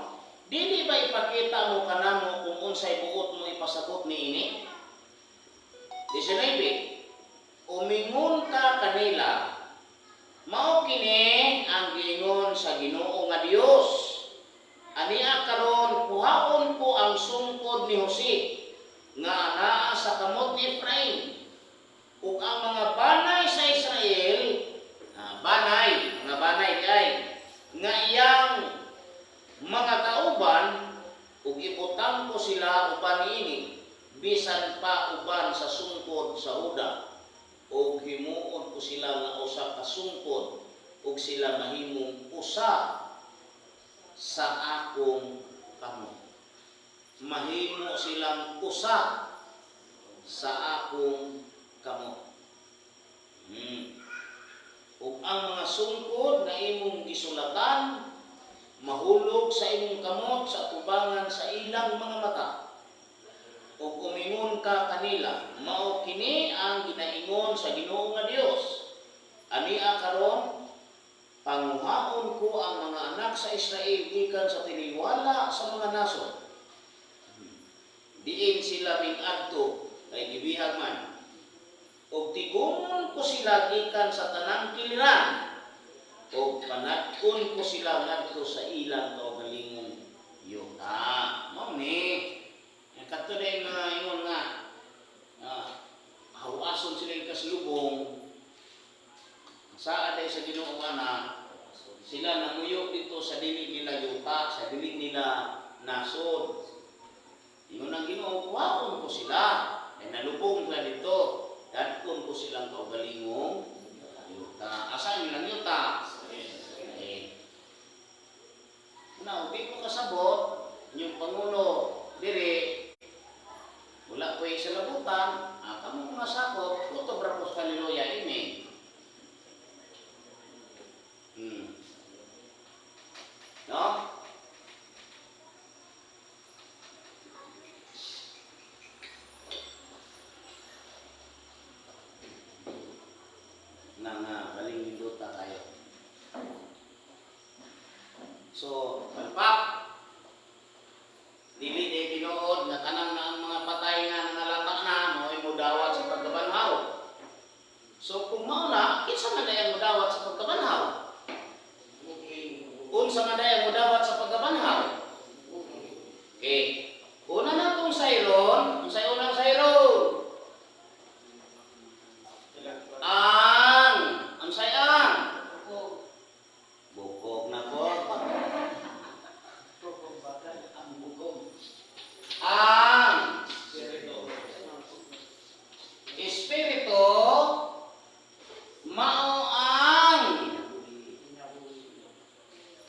Dili ba ipakita mo kanamo kung unsay buot mo ipasabot niini? 19. Umingon ka kanila, mao kini ang giingon sa Ginoo nga Dios. Ania karon, kuhaon ko ang sungkod ni Jose nga anaa sa kamot ni Efraim ug ang mga banay sa Israel, banay, mga banay kay nga iyang mga kauban, ug ibutang ko sila uban niini bisan pa uban sa sungkod sa Huda, ug himuon ko sila nga usa ka sungkod ug sila mahimong usa sa akong kamot. Mahimo silang usa sa akong kamot. Ug ang mga sungkod na imong gisulatan mahulog sa imong kamot sa tubangan sa ilang mga mata. Ug umingon ka kanila, mao kini ang ginaingon sa Ginoo nga Dios. Ania karon, panguhaon ko ang mga anak sa Israel gikan sa tiniwala sa mga nasod. Diin sila mingadto kay gibihag man. Ug tigumon ko sila gikan sa tanang kiliran ug panad-on ko sila ngadto sa ilang kaugalingong yuta. Mao ni. Ang kadto din mga ingon nga hawason sila yung kaslubong sa aday sa Ginoo na sila namuyo dito sa dili nila yuta, sa dili nila nasod. Ingon ang Ginoo, kuhaon ko sila. Ay nalubong sila dito. Dadkon ko silang kaugalingong yuta. Asa nilang yuta? Eh. Now, di ko kasabot, inyong Pangulo, diri, wala ko sa labutan, kamo mga sakop, kutob ra ko sa hallelujah ini. No? Na nga, baling nindota tayo. So, palpak, dili day tinuod nga kanang na ang mga patay nga nangalata na mao'y mudawat sa pagkabanhaw. So kung mao na, kinsa man day ang mudawat sa pagkabanhaw? Unsa man day ang mudawat sa pagkabanhaw? Okay. Una na tong sayron, unsay unang sayron? Ang, unsay ang? Bukog na po. Ang bukog. Ang espiritu mao ang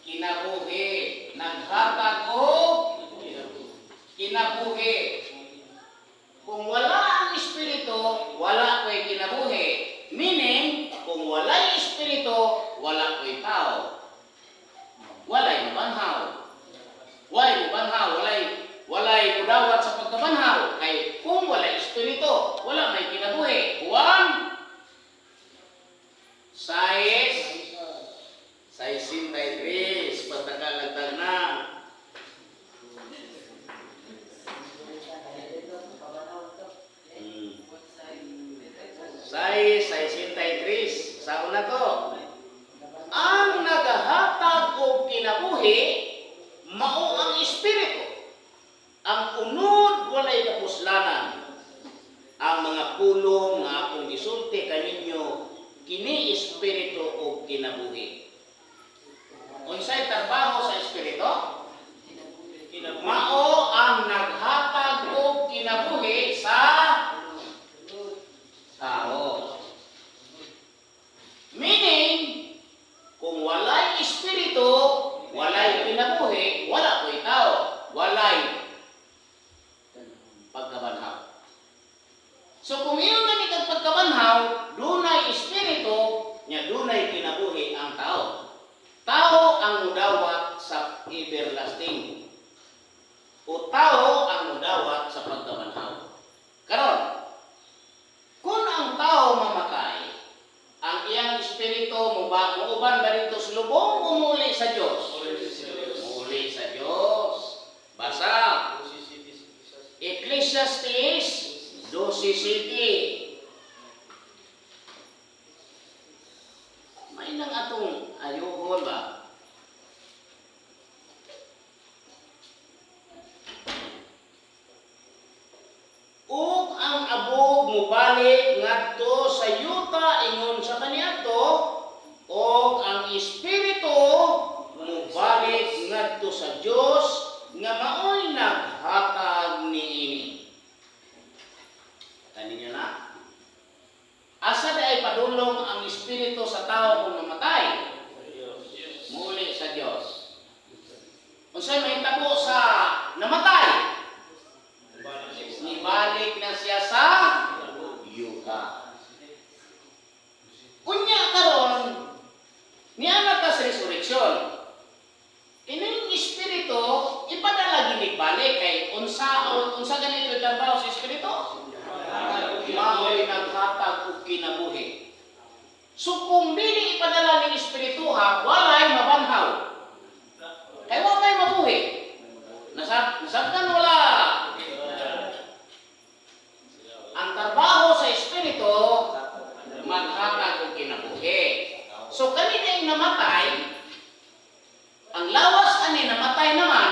kinabuhi. 43. Sa una to. Ang nagahatag og kinabuhi mao ang espiritu. Ang unod walay kapuslanan. Ang mga pulong nga akong gisulti kaninyo kini espiritu og kinabuhi. Unsay trabaho sa espiritu? Mao ang naghatag og kinabuhi sa tao. Meaning, kung walay espiritu, walay kinabuhi, wala po'y tao, walay pagkabanhaw. So kung iyon man ikag pagkabanhaw, dunay espiritu, nya dunay kinabuhi ang tao. Tao ang mudawat sa everlasting. O tao ang mudawat sa pagkabanhaw. Karon, kung ang tao mamatay, ang iyang espiritu mo ba muuban ba dito sa lubong o muli sa Dios? Muli sa Dios. Basa. Ecclesiastes 12:7. May nang atong ayuhon ba? Ug ang abog mubalik ngadto sa yuta ingon sa kaniadto, ug ang espiritu mubalik ngadto sa Dios nga maoy naghatag niini. Kaninyo na. Asa di ay padulong ang espiritu sa tao kung mamatay? Muli sa Dios. Unsay mahitabo sa namatay? Nibalik na siya sa yuta. Unya karon, niana ta sa resurrection. Ining espiritu ipadala gini balik kay unsa unsa ganito yung trabaho sa espiritu? Mao'y naghatag og kinabuhi. So kung dili ipadala ning espiritu ha, walay mabanhaw. Kay wa may mabuhi. Nasabtan wala. Ang trabaho sa espiritu maghatag og kinabuhi. So kanina yung namatay, ang lawas ani namatay naman,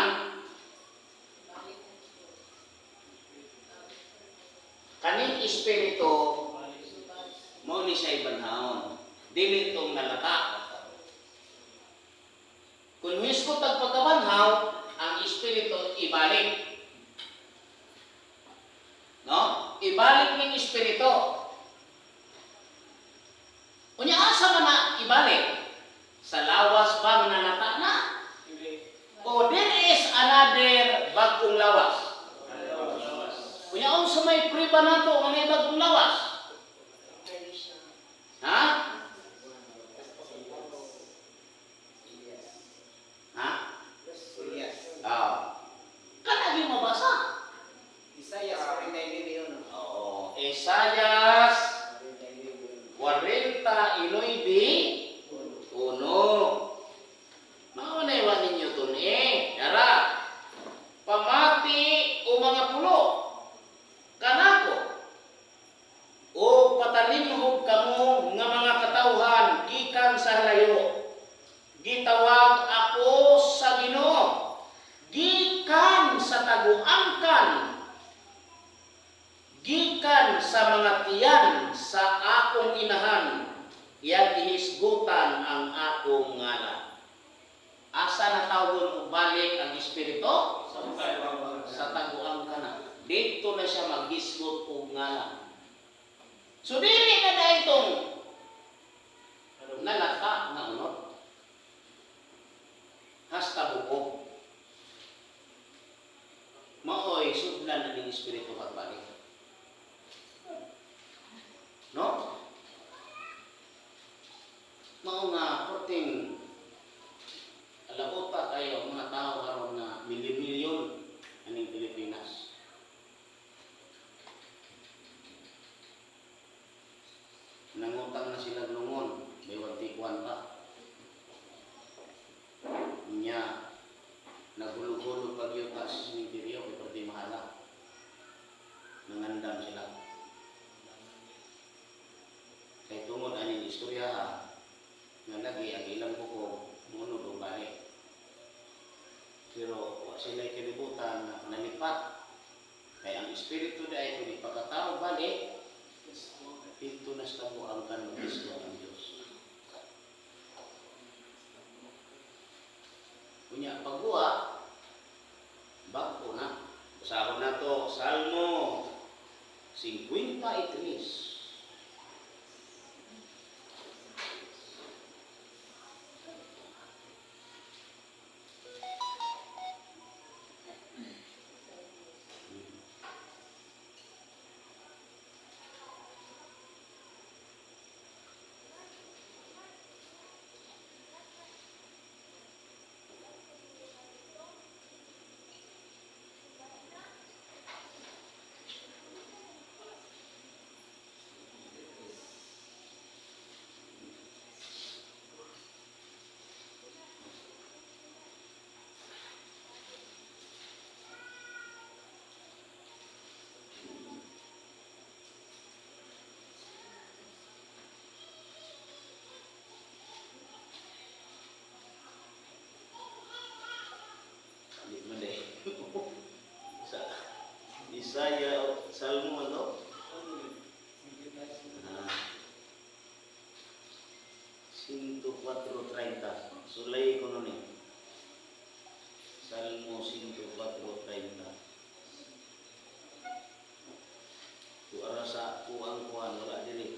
kaning espiritu mao ni siya ibanhaon. Dili itong nalata. Kung mismo tag pagkabanhaw, ang espiritu ibalik. No? Ibalik ning espiritu. Unya asa man na ibalik? Sa lawas bang nalata na? O there is another bagong lawas? Unya unsa may priba nato nga may bagong lawas? Ha? Ha? Yes. Ah. Kanagi mabasa? Isaiah 49. Oo. Isaiah 49:1. Maunay ninyo tun eh. Dara. Pamati o mga pulo. Kanako. O patalimhog kamo nga mga katawhan gikan sa layo. Gitawag ako sa Ginoo. Gikan sa taguangkan, gikan sa mga tiyan sa akong inahan, iyang gihisgutan ang akong ngalan. Asa na tawgon og balik ang espiritu? Sa taguan ka na. Dito na siya maghisgot og ngalan. So dili na dahil nalata nga unod. Hasta buko. Maoy sudlan na ning espiritu pagbalik. No? Mao nga porting alabota kayo mga tao karon nga milyon-milyon aning Pilipinas. Nangutang na sila lungon, may wanti-kwan pa. Nya nagulog-gulog pag yuta sa simenteryo kay perti mahala. Nangandam sila. Kay tungod aning iya nga lagi ang ilang buko munod og bali. Pero wa sila kalibutan na nalipat. Kay ang espiritu di ay kung ipakatao bali, dito na sa ang kan Kristo ang Diyos. Unya pagbuwa, bag-o na. Basahon na to, Salmo 53. Di man eh. Sa Isaiah, Salmo ano? Ah, 104.30. Sulay ko nun eh. Salmo 104.30. Tuara sa kuang kuan, wala diri.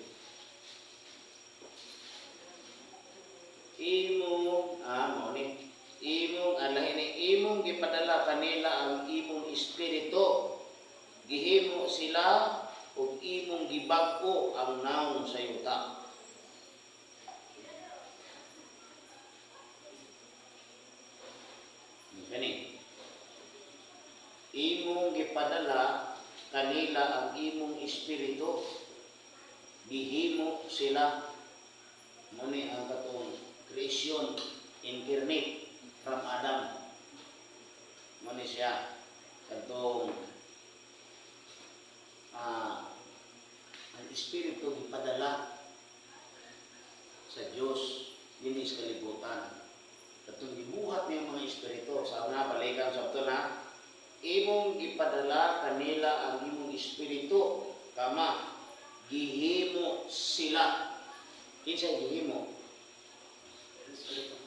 Imong, mao ni. Imong alahin ni imong gipadala kanila ang imong espiritu. Gihimo sila ug imong gibag-o ang naong sa yuta. Kani. Imong gipadala kanila ang imong espiritu. Gihimo sila. Mao ni ang katong creation incarnate from Adam. Mao ni siya katong ang espiritu gipadala sa Dios dinhi sa kalibutan. Katong gibuhat niya mga espiritu sa una, balikan sa ato na imong gipadala kanila ang imong espiritu, kama gihimo sila. Kinsa gihimo?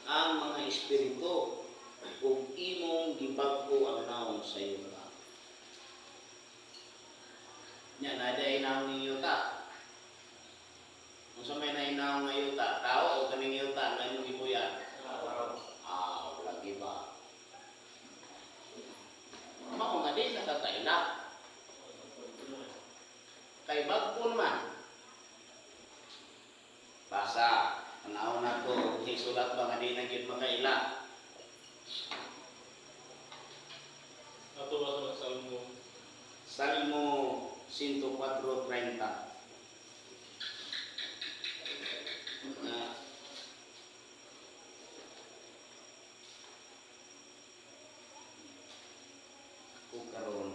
Ang mga espiritu, ug imong gibag-o ang naong sa yuta. Nya na day naong ning yuta. Unsa may nainaw nga yuta? Tao o kaning yuta nga imong gibuyan? Ah, lagi ba? Mao nga di nakakaila. Kay bag-o naman. Basa, tanaw na to, sulat ba nga di na gyud makaila? Ato ba sa Salmo? Salmo 104.30. Ako karon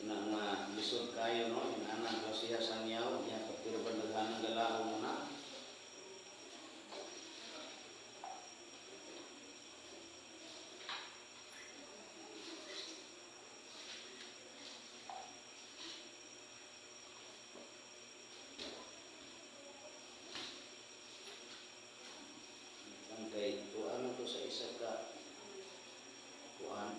na nga lisod kayo, no, inanang ko siya sa niyaw niya kapiro ba naghanang galaw mo na. Ang kay tuan to sa isa ka kuan.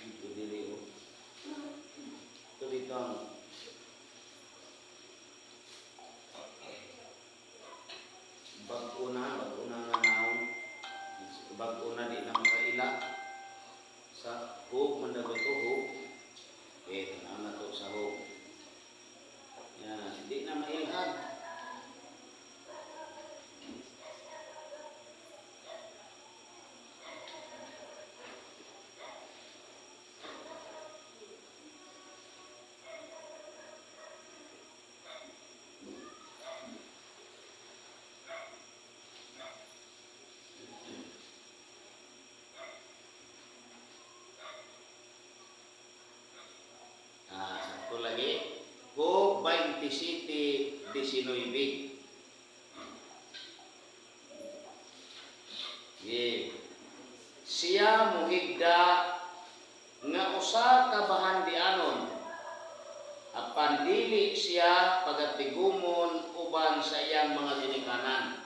Dito diri oh. Ito dito ang bag-o na nga naong, bag-o na, di na makaila sa hug man daw to, hug eh, tanaw na to sa hug yan, di na mailhan. 17:19. Yeah. Siya muhigda nga usa ka bahandianon, apan dili siya pagatigumon uban sa iyang mga ginikanan.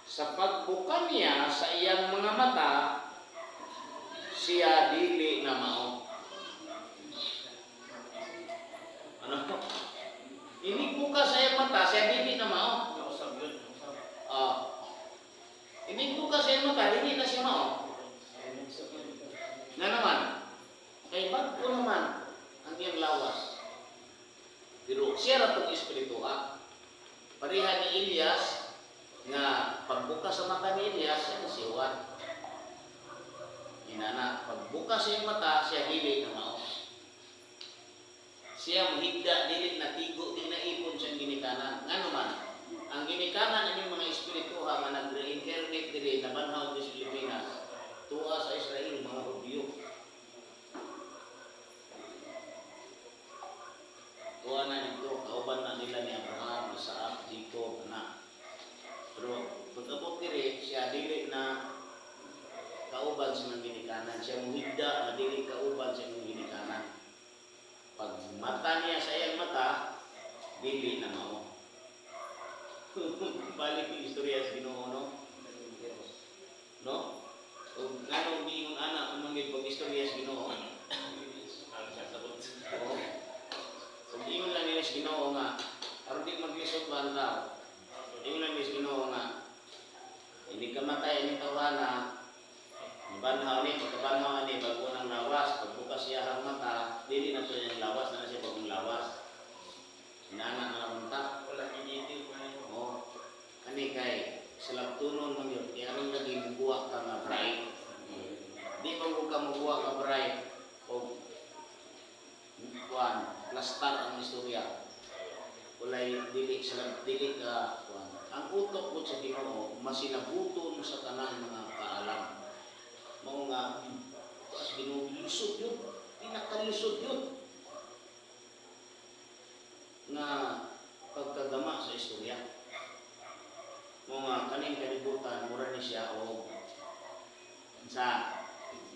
Sa pagbuka niya sa iyang mga mata, siya dili na mao. Ano? Inig buka sa iyang mata, siya dili na mao. Nausab yun. Nausab. Ah. Inig buka sa iyang mata, dili na siya mao. Nga naman, kay bag-o naman ang iyang lawas. Pero siya ra tong espiritu ha. Pareha ni Elias nga pagbuka sa mata ni Elias, siya na si Juan. Inana, pagbuka sa iyang mata, siya dili na mao. Siya muhigda, dili na tigo, di na ipon siyang ginikanan. Nga naman, ang ginikanan ini mga espiritu ha nga nag-reincarnate diri nabanhaw sa Pilipinas, tuwa sa Israel, mga Hudyo. Tuwa na nito, kauban na nila ni Abraham, Isaac, Jacob, na. Pero pag-abot diri, siya dili na kauban sa mga ginikanan. Siya muhigda na dili kauban sa mga ginikanan. Pag mata niya sa iyang mata, dili na mao. Balik yung istorya sa Ginoo, no? No? O ngano giingon ana kung manggid pag istorya sa Ginoo? Ang sasabot. Oo. Ug ingon lang nila sa Ginoo nga aron di maglisod ba ang tao. Ingon lang nila sa Ginoo nga hindi ka matay ini tawhana, banhaw ni pagkabanhaw ni bago ng lawas, pagbukas siya ang mata, dili na to niyang lawas na siya bagong lawas. Inana na lang ta. Wala initil pa yun. Oh. Kani kay sa labtunon man yun, kaya aron lagi mubuwa ka nga bright. Di ba mo ka mubuwa ka bright o kuan, plastar ang istorya. Walay dili sa dili ka kuan. Ang utok ko sa Ginoo masinabuton sa tanang mga kaalam. Mao nga as Ginoo lisod yun, pinakalisod yun nga pagkagama sa istorya. Mao nga kaning kalibutan mura ni siya og sa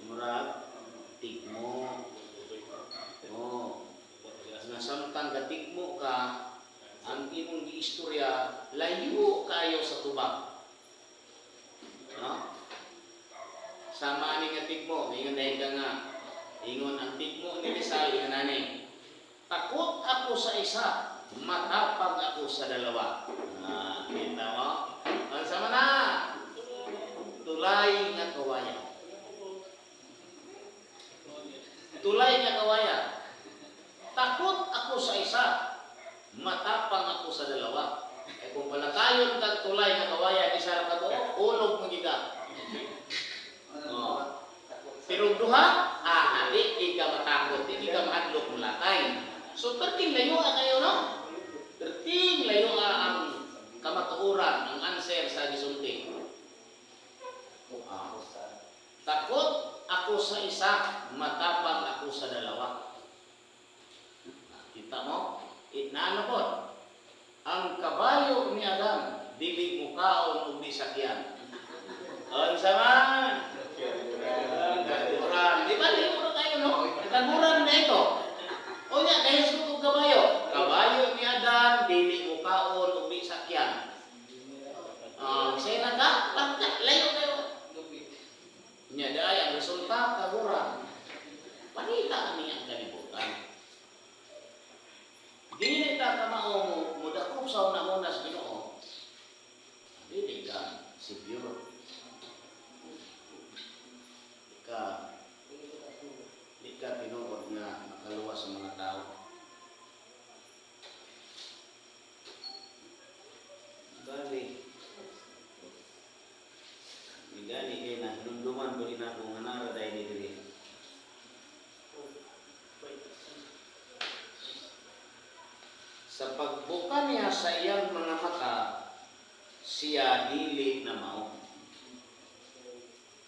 murag tigmo. Oh, nga samtang gatigmo ka, ang imong giistorya layo kayo sa tubag. No? Sama ani nga tigmo, ingon dahil ka nga ingon ang tigmo ni Rizal, ingon ani. Takot ako sa isa, matapang ako sa dalawa. Ah, kita mo? Ang sama na. Tulay nga kawaya. Tulay nga kawaya. Takot ako sa isa, matapang ako sa dalawa. Eh kung palakayon kag tulay nga kawaya, isa ra ka buok, ulog mo gid ka. Oh. Pero duha, di ka matakot, di ka mahadlok mulatay. So perting layo kayo, no? Perting layo ang kamatuoran, ang answer sa gisulti. Ah. Takot ako sa isa, matapang ako sa dalawa. Kita mo? Itnano po? Ang kabayo ni Adam, dili mukaon ug di sakyan. Unsa man? Kaguran. Di ba di mo kayo, no? Kaguran na ito. O nya, dahil sa kong kabayo. Kabayo ni Adam, dili mukaon ug di sakyan. Say na ka, pagka, layo kayo. Nya daay ang resulta, kaguran. Panita kami ang kalibutan. Dili ta kamao mo mudakop sa una-una sa Ginoo. Dili ka siguro. Di ka tinuod nga makaluwas sa mga tao. Bali, gani kay na hinumduman ko din ako nga nara dahil ni diri. Sa pagbuka niya sa iyang mga mata, siya dili na mao.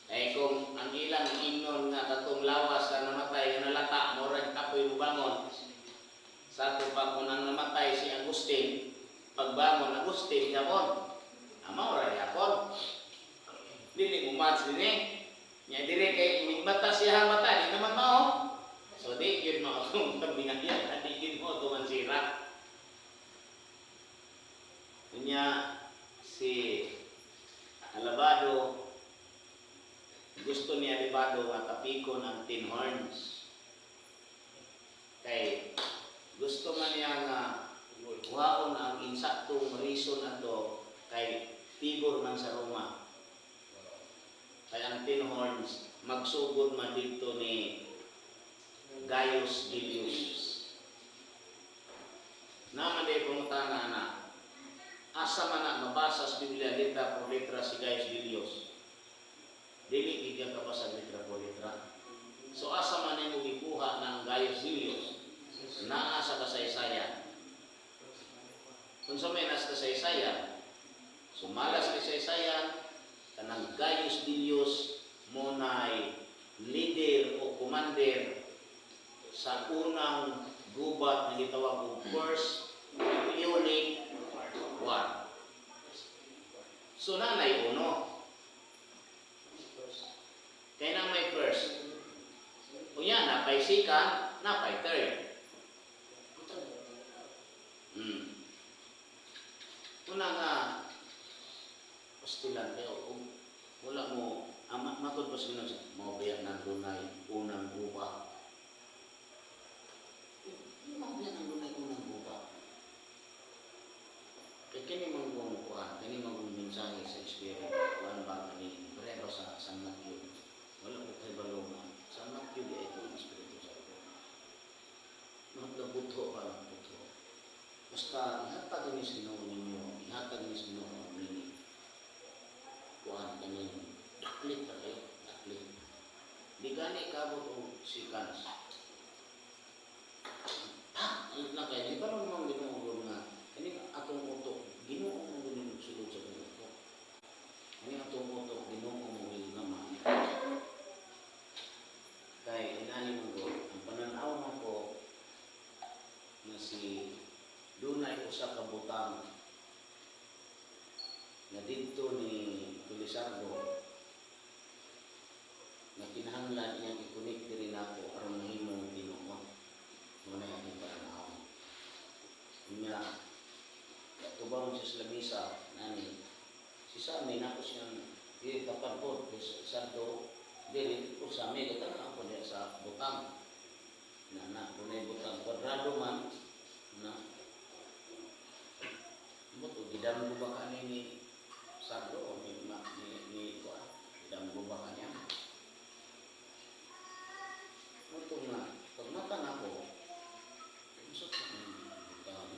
Eh kung ang ilang ingnon nga katong lawas sa namatay nga nalata, murag kapoy mubangon. Sa ato pa kung ang namatay si Agustin, pagbangon Agustin yapon. Ama ora yapon. Dili mo match din eh. Nya dire kay migmata siya ang mata, di naman mao. So di yun mo akong pagdingayan, di yun mo ito sira. Nya si Alabado, gusto ni Alabado nga tapikon ang 10 horns. Kay gusto man niya nga kuhaon ang insaktong reason ato kay favor man sa Roma. Kay ang 10 horns magsugod man dito ni Gaius Julius. Naman di pangutana na asa man na mabasa sa Biblia letra por letra si Gaius Julius? Dili gid ka kabasa letra por letra. So asa man nimo gikuha ng Gaius Julius? Naa sa kasaysayan. Kung sa may nasa kasaysayan, sumala sa kasaysayan, kanang Gaius Julius mo nay leader o commander sa unang gubat na gitawag og First Punic War. So nanay uno. Kaya na may first. Unya, napay second, napay third. Una nga, pastilan kayo, kung wala mo, ang matod pa sa Ginoo, mao biya nang dunay unang gubat. Mao biya nang dunay unang gubat. Kay kini man kong kuan, kini man kong mensahe sa Espiritu, kuan ba kani pareho sa San Matthew. Wala ko kay balo nga San Matthew di ay ang Espiritu sa ako. Magkabuto pa lang buto. Basta ihatag ni sa Ginoo ninyo, ihatag ni sa Ginoo ang meaning. Kuan kaning daklit na kayo, daklit. Di gani kabot og seconds. Pa, alit na kayo. Di ba naman Ginoo nga kani atong utok, Ginoo mo gud sulod sa atong utok. Kani atong utok, Ginoo mo gama. Kay inani mo ko, ang pananaw nako nga si dunay usa ka butang na didto ni Felizardo na kinahanglan iyang i-connect diri nako aron mahimong tinuod. Mao na akong pananaw. Nya tubang siya sa lamisa nani si Sami nako siyang di tapad ko kay Sardo diri ko Sami katang ako diya sa butang na na dunay butang kwadrado man na buto gidamgo ba kani ni Sardo o ni ma, ni kuan gidamgo ba kaniya. Muto nga pag mata nako, unsa ka butang,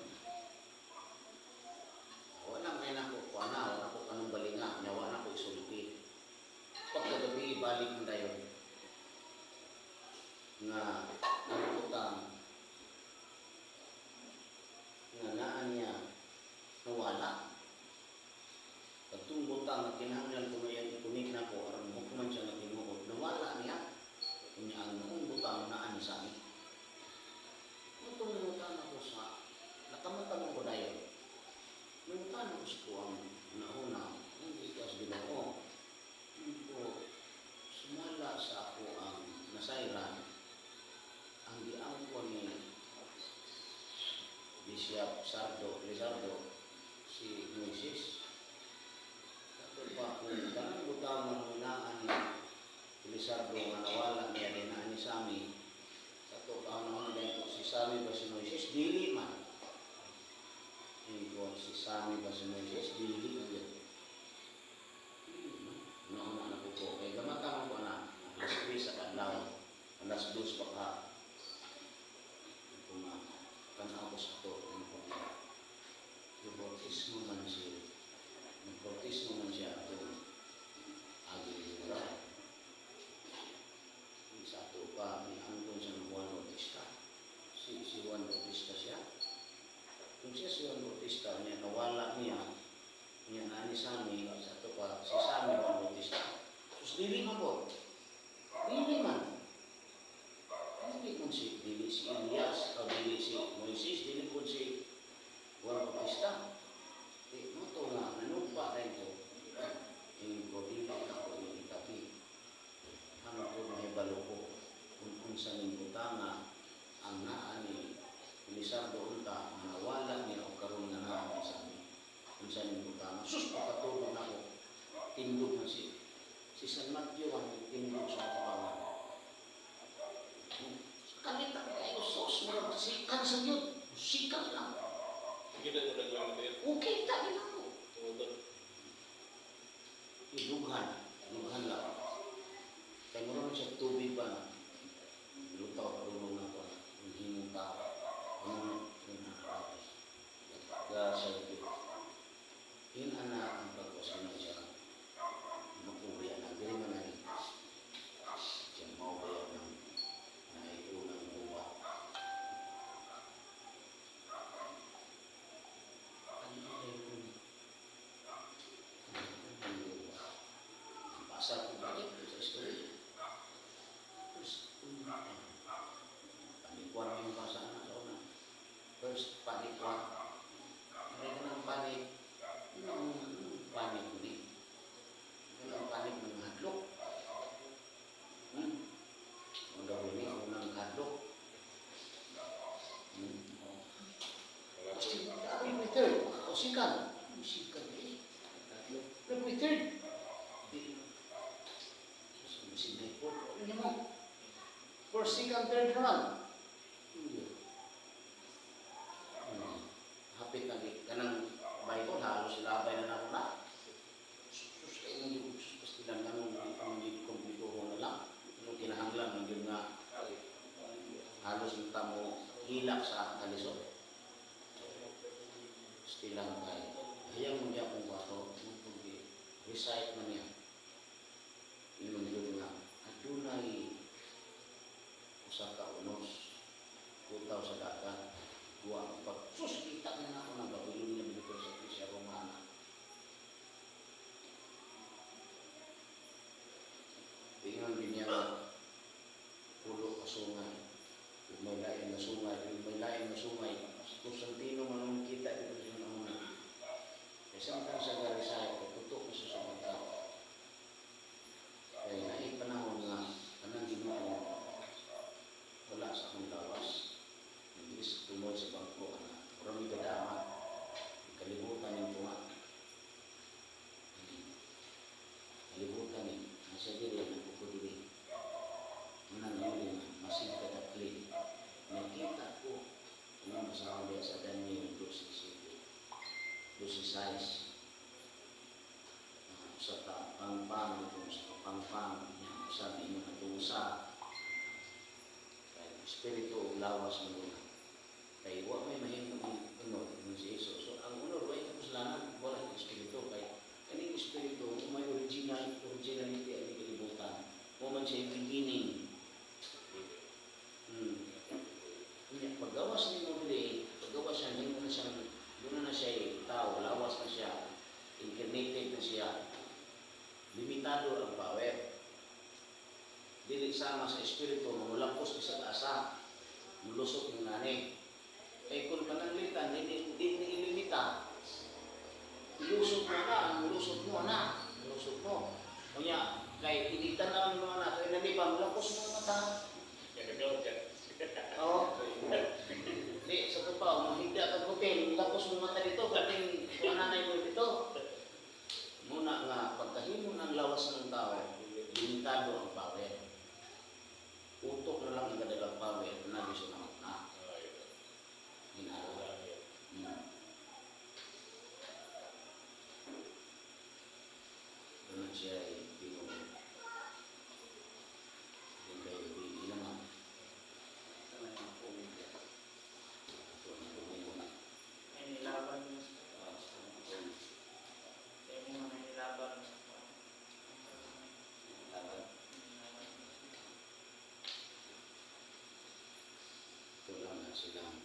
wala may nako kuan na wala ko kanong balinga nya wala ko isulti. Pagkagabi balik mo dayon nga ang butang nga naa niya nawala. Katong butang nga kinahanglan ko ngayon i-connect nako aron hukman siya nga tinuod, nawala niya. Unya ang maong butang naa ni sa amin. Mutong butang ako sa nakamata mo ko dayon. Nangutana ko sa kuang nauna, hindi ka sa Ginoo. Hindi ko sumala sa ako ang nasayran ang giangko ni Bishop Sardo, Lizardo, si Moises. Kato pa kung kanang butang nga naa ni Lizardo nga nawala niya din naa ni Sami, sa to pa na din si Sami ba si Moises? Dili man. Hindi ko si Sami ba si Moises? Dili man yun. Dili man. Nauna na po ko. Kaya gamata ko na, alas 3 sa kadlaw, alas 2 pa ka. Kung nga, tanaw ko sa to, ano ko nga, bautismo man siya, nagbautismo man siya atong agi ni. Sa ato pa, may angkon siya ng Juan Bautista. Si Juan Bautista siya. Kung siya si Juan Bautista, niya nawala niya, niya na ni Sami, sa ato pa, si Sami Juan Bautista. Sus, dili man po. Dili man. Dili man si, dili si Elias, o dili si Moises. Unsa ning butanga ang naa ni Lizardo unta nga nawala niya og karon nga naa ni Sammy? Unsa ning butanga? Sus, pagkatulog nako. Tindog na si San Mateo ang tindog sa atubangan. Kalita kayo, sus, murag sikan sa yun. Sikan lang. Kita mo naglang na Okay, tayo na ko. Tungod. Idughan, dughan lang. Kaya mo rin siya tubig ba na lutaw, karunong na ko, ang himong tao. Ano, ga sa ito. Inana ang pag-usinan siya. Makuwi na, dili man na siya maubayan ng naiunang buwa. Ano kayo kung unang buwa? Basa ko balik sa story. First, panic 1 yung basa na sa una. First, panic 1. May ka ng panic. Ano ang panic ni? Ano ang panic ng hadlok? Ang gawin ni, unang hadlok. February 3rd, o sikan. Sikan eh. February 3rd. Susunod po. Ano mo? First, second, third naman. Hindi. Hapit na kanang Bible, halos labay na nako na. Sus, kayo nang sus, pastilan nga nung ang kompleto na lang. Anong kinahanglan ng yun nga halos ng tamo hilak sa kalisod. Stilang kay. Hayang mo niya kung bato, mong recite man niya. Ingon yun nga, adunay usa ka unos butaw sa dagat, guwa pag sus, kita na nako ng Babylonia dito sa Iglesia Romana. Tingnan din niya nga pulo ka sungay ug may lain na sungay ug may lain na sungay. Si Constantino man ang kita dito sa una kay samtang sa garisay tutok na sa sumata kay naay panahon nga kanang Ginoo wala sa akong lawas. Nagbilis tumoy sa bangko ana. Mura may gadama. Kalibutan yung tunga. Kalibutan ni. Nasa diri, nagpupo diri. Manang yun nga, masig kadakli. Nakita ko, ano masama diya sa Daniel 12.7. 12.6. Sa pangpang, ito sa pangpang, sa inyo natusa. Espiritu ug lawas mo na. Kay wa may mahimo ang unod ng si Jesus. So ang unod way kasalanan, wala ang espiritu kay kaning espiritu may originality ang kalibutan. Mo man siya beginning. Unya paggawas nimo diri, paggawas siya nimo na siyang doon na siya tao, lawas na siya, incarnated na siya. Limitado ang power. Dili sama sa espiritu, mamulakos bisag asa, mulusot ng nani. Kay kung pananglitan, hindi, hindi ni ilimita, ilusot mo na, mulusot mo na, mulusot mo. Kunya, kay initan na ang mga na, kay nani ba, mulakos mo mata. Oo. Di, sa pa, mahigda kag hotel, mulakos mo mata dito, kating nanay mo dito. Muna nga, pagkahimo ng lawas ng tao, limitado ang power. Utok na lang ang kadalang power na bisa na na. Hinala. Doon siya ay tinuod. Hindi kayo ilang ang ito ang tubig na. May nilaban mo sa Kaya mo may nilaban mo sa Laban. Ito lang na silang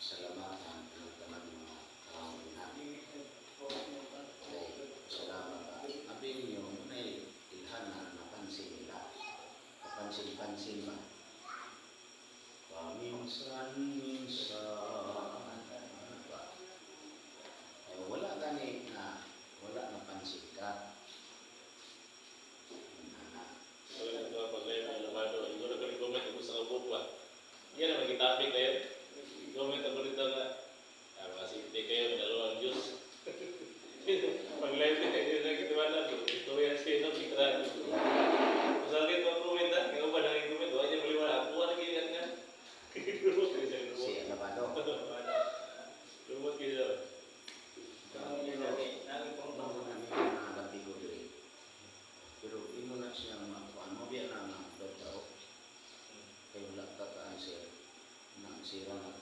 salamatan ng tanang mga tao na. Kay salamat ka. Abi ninyo, may ilhan na napansin nila. Kapansin-pansin ba? Paminsan-minsan ba? Ay, wala gani na wala napansin ka. Nana. Wala na pag Masira na.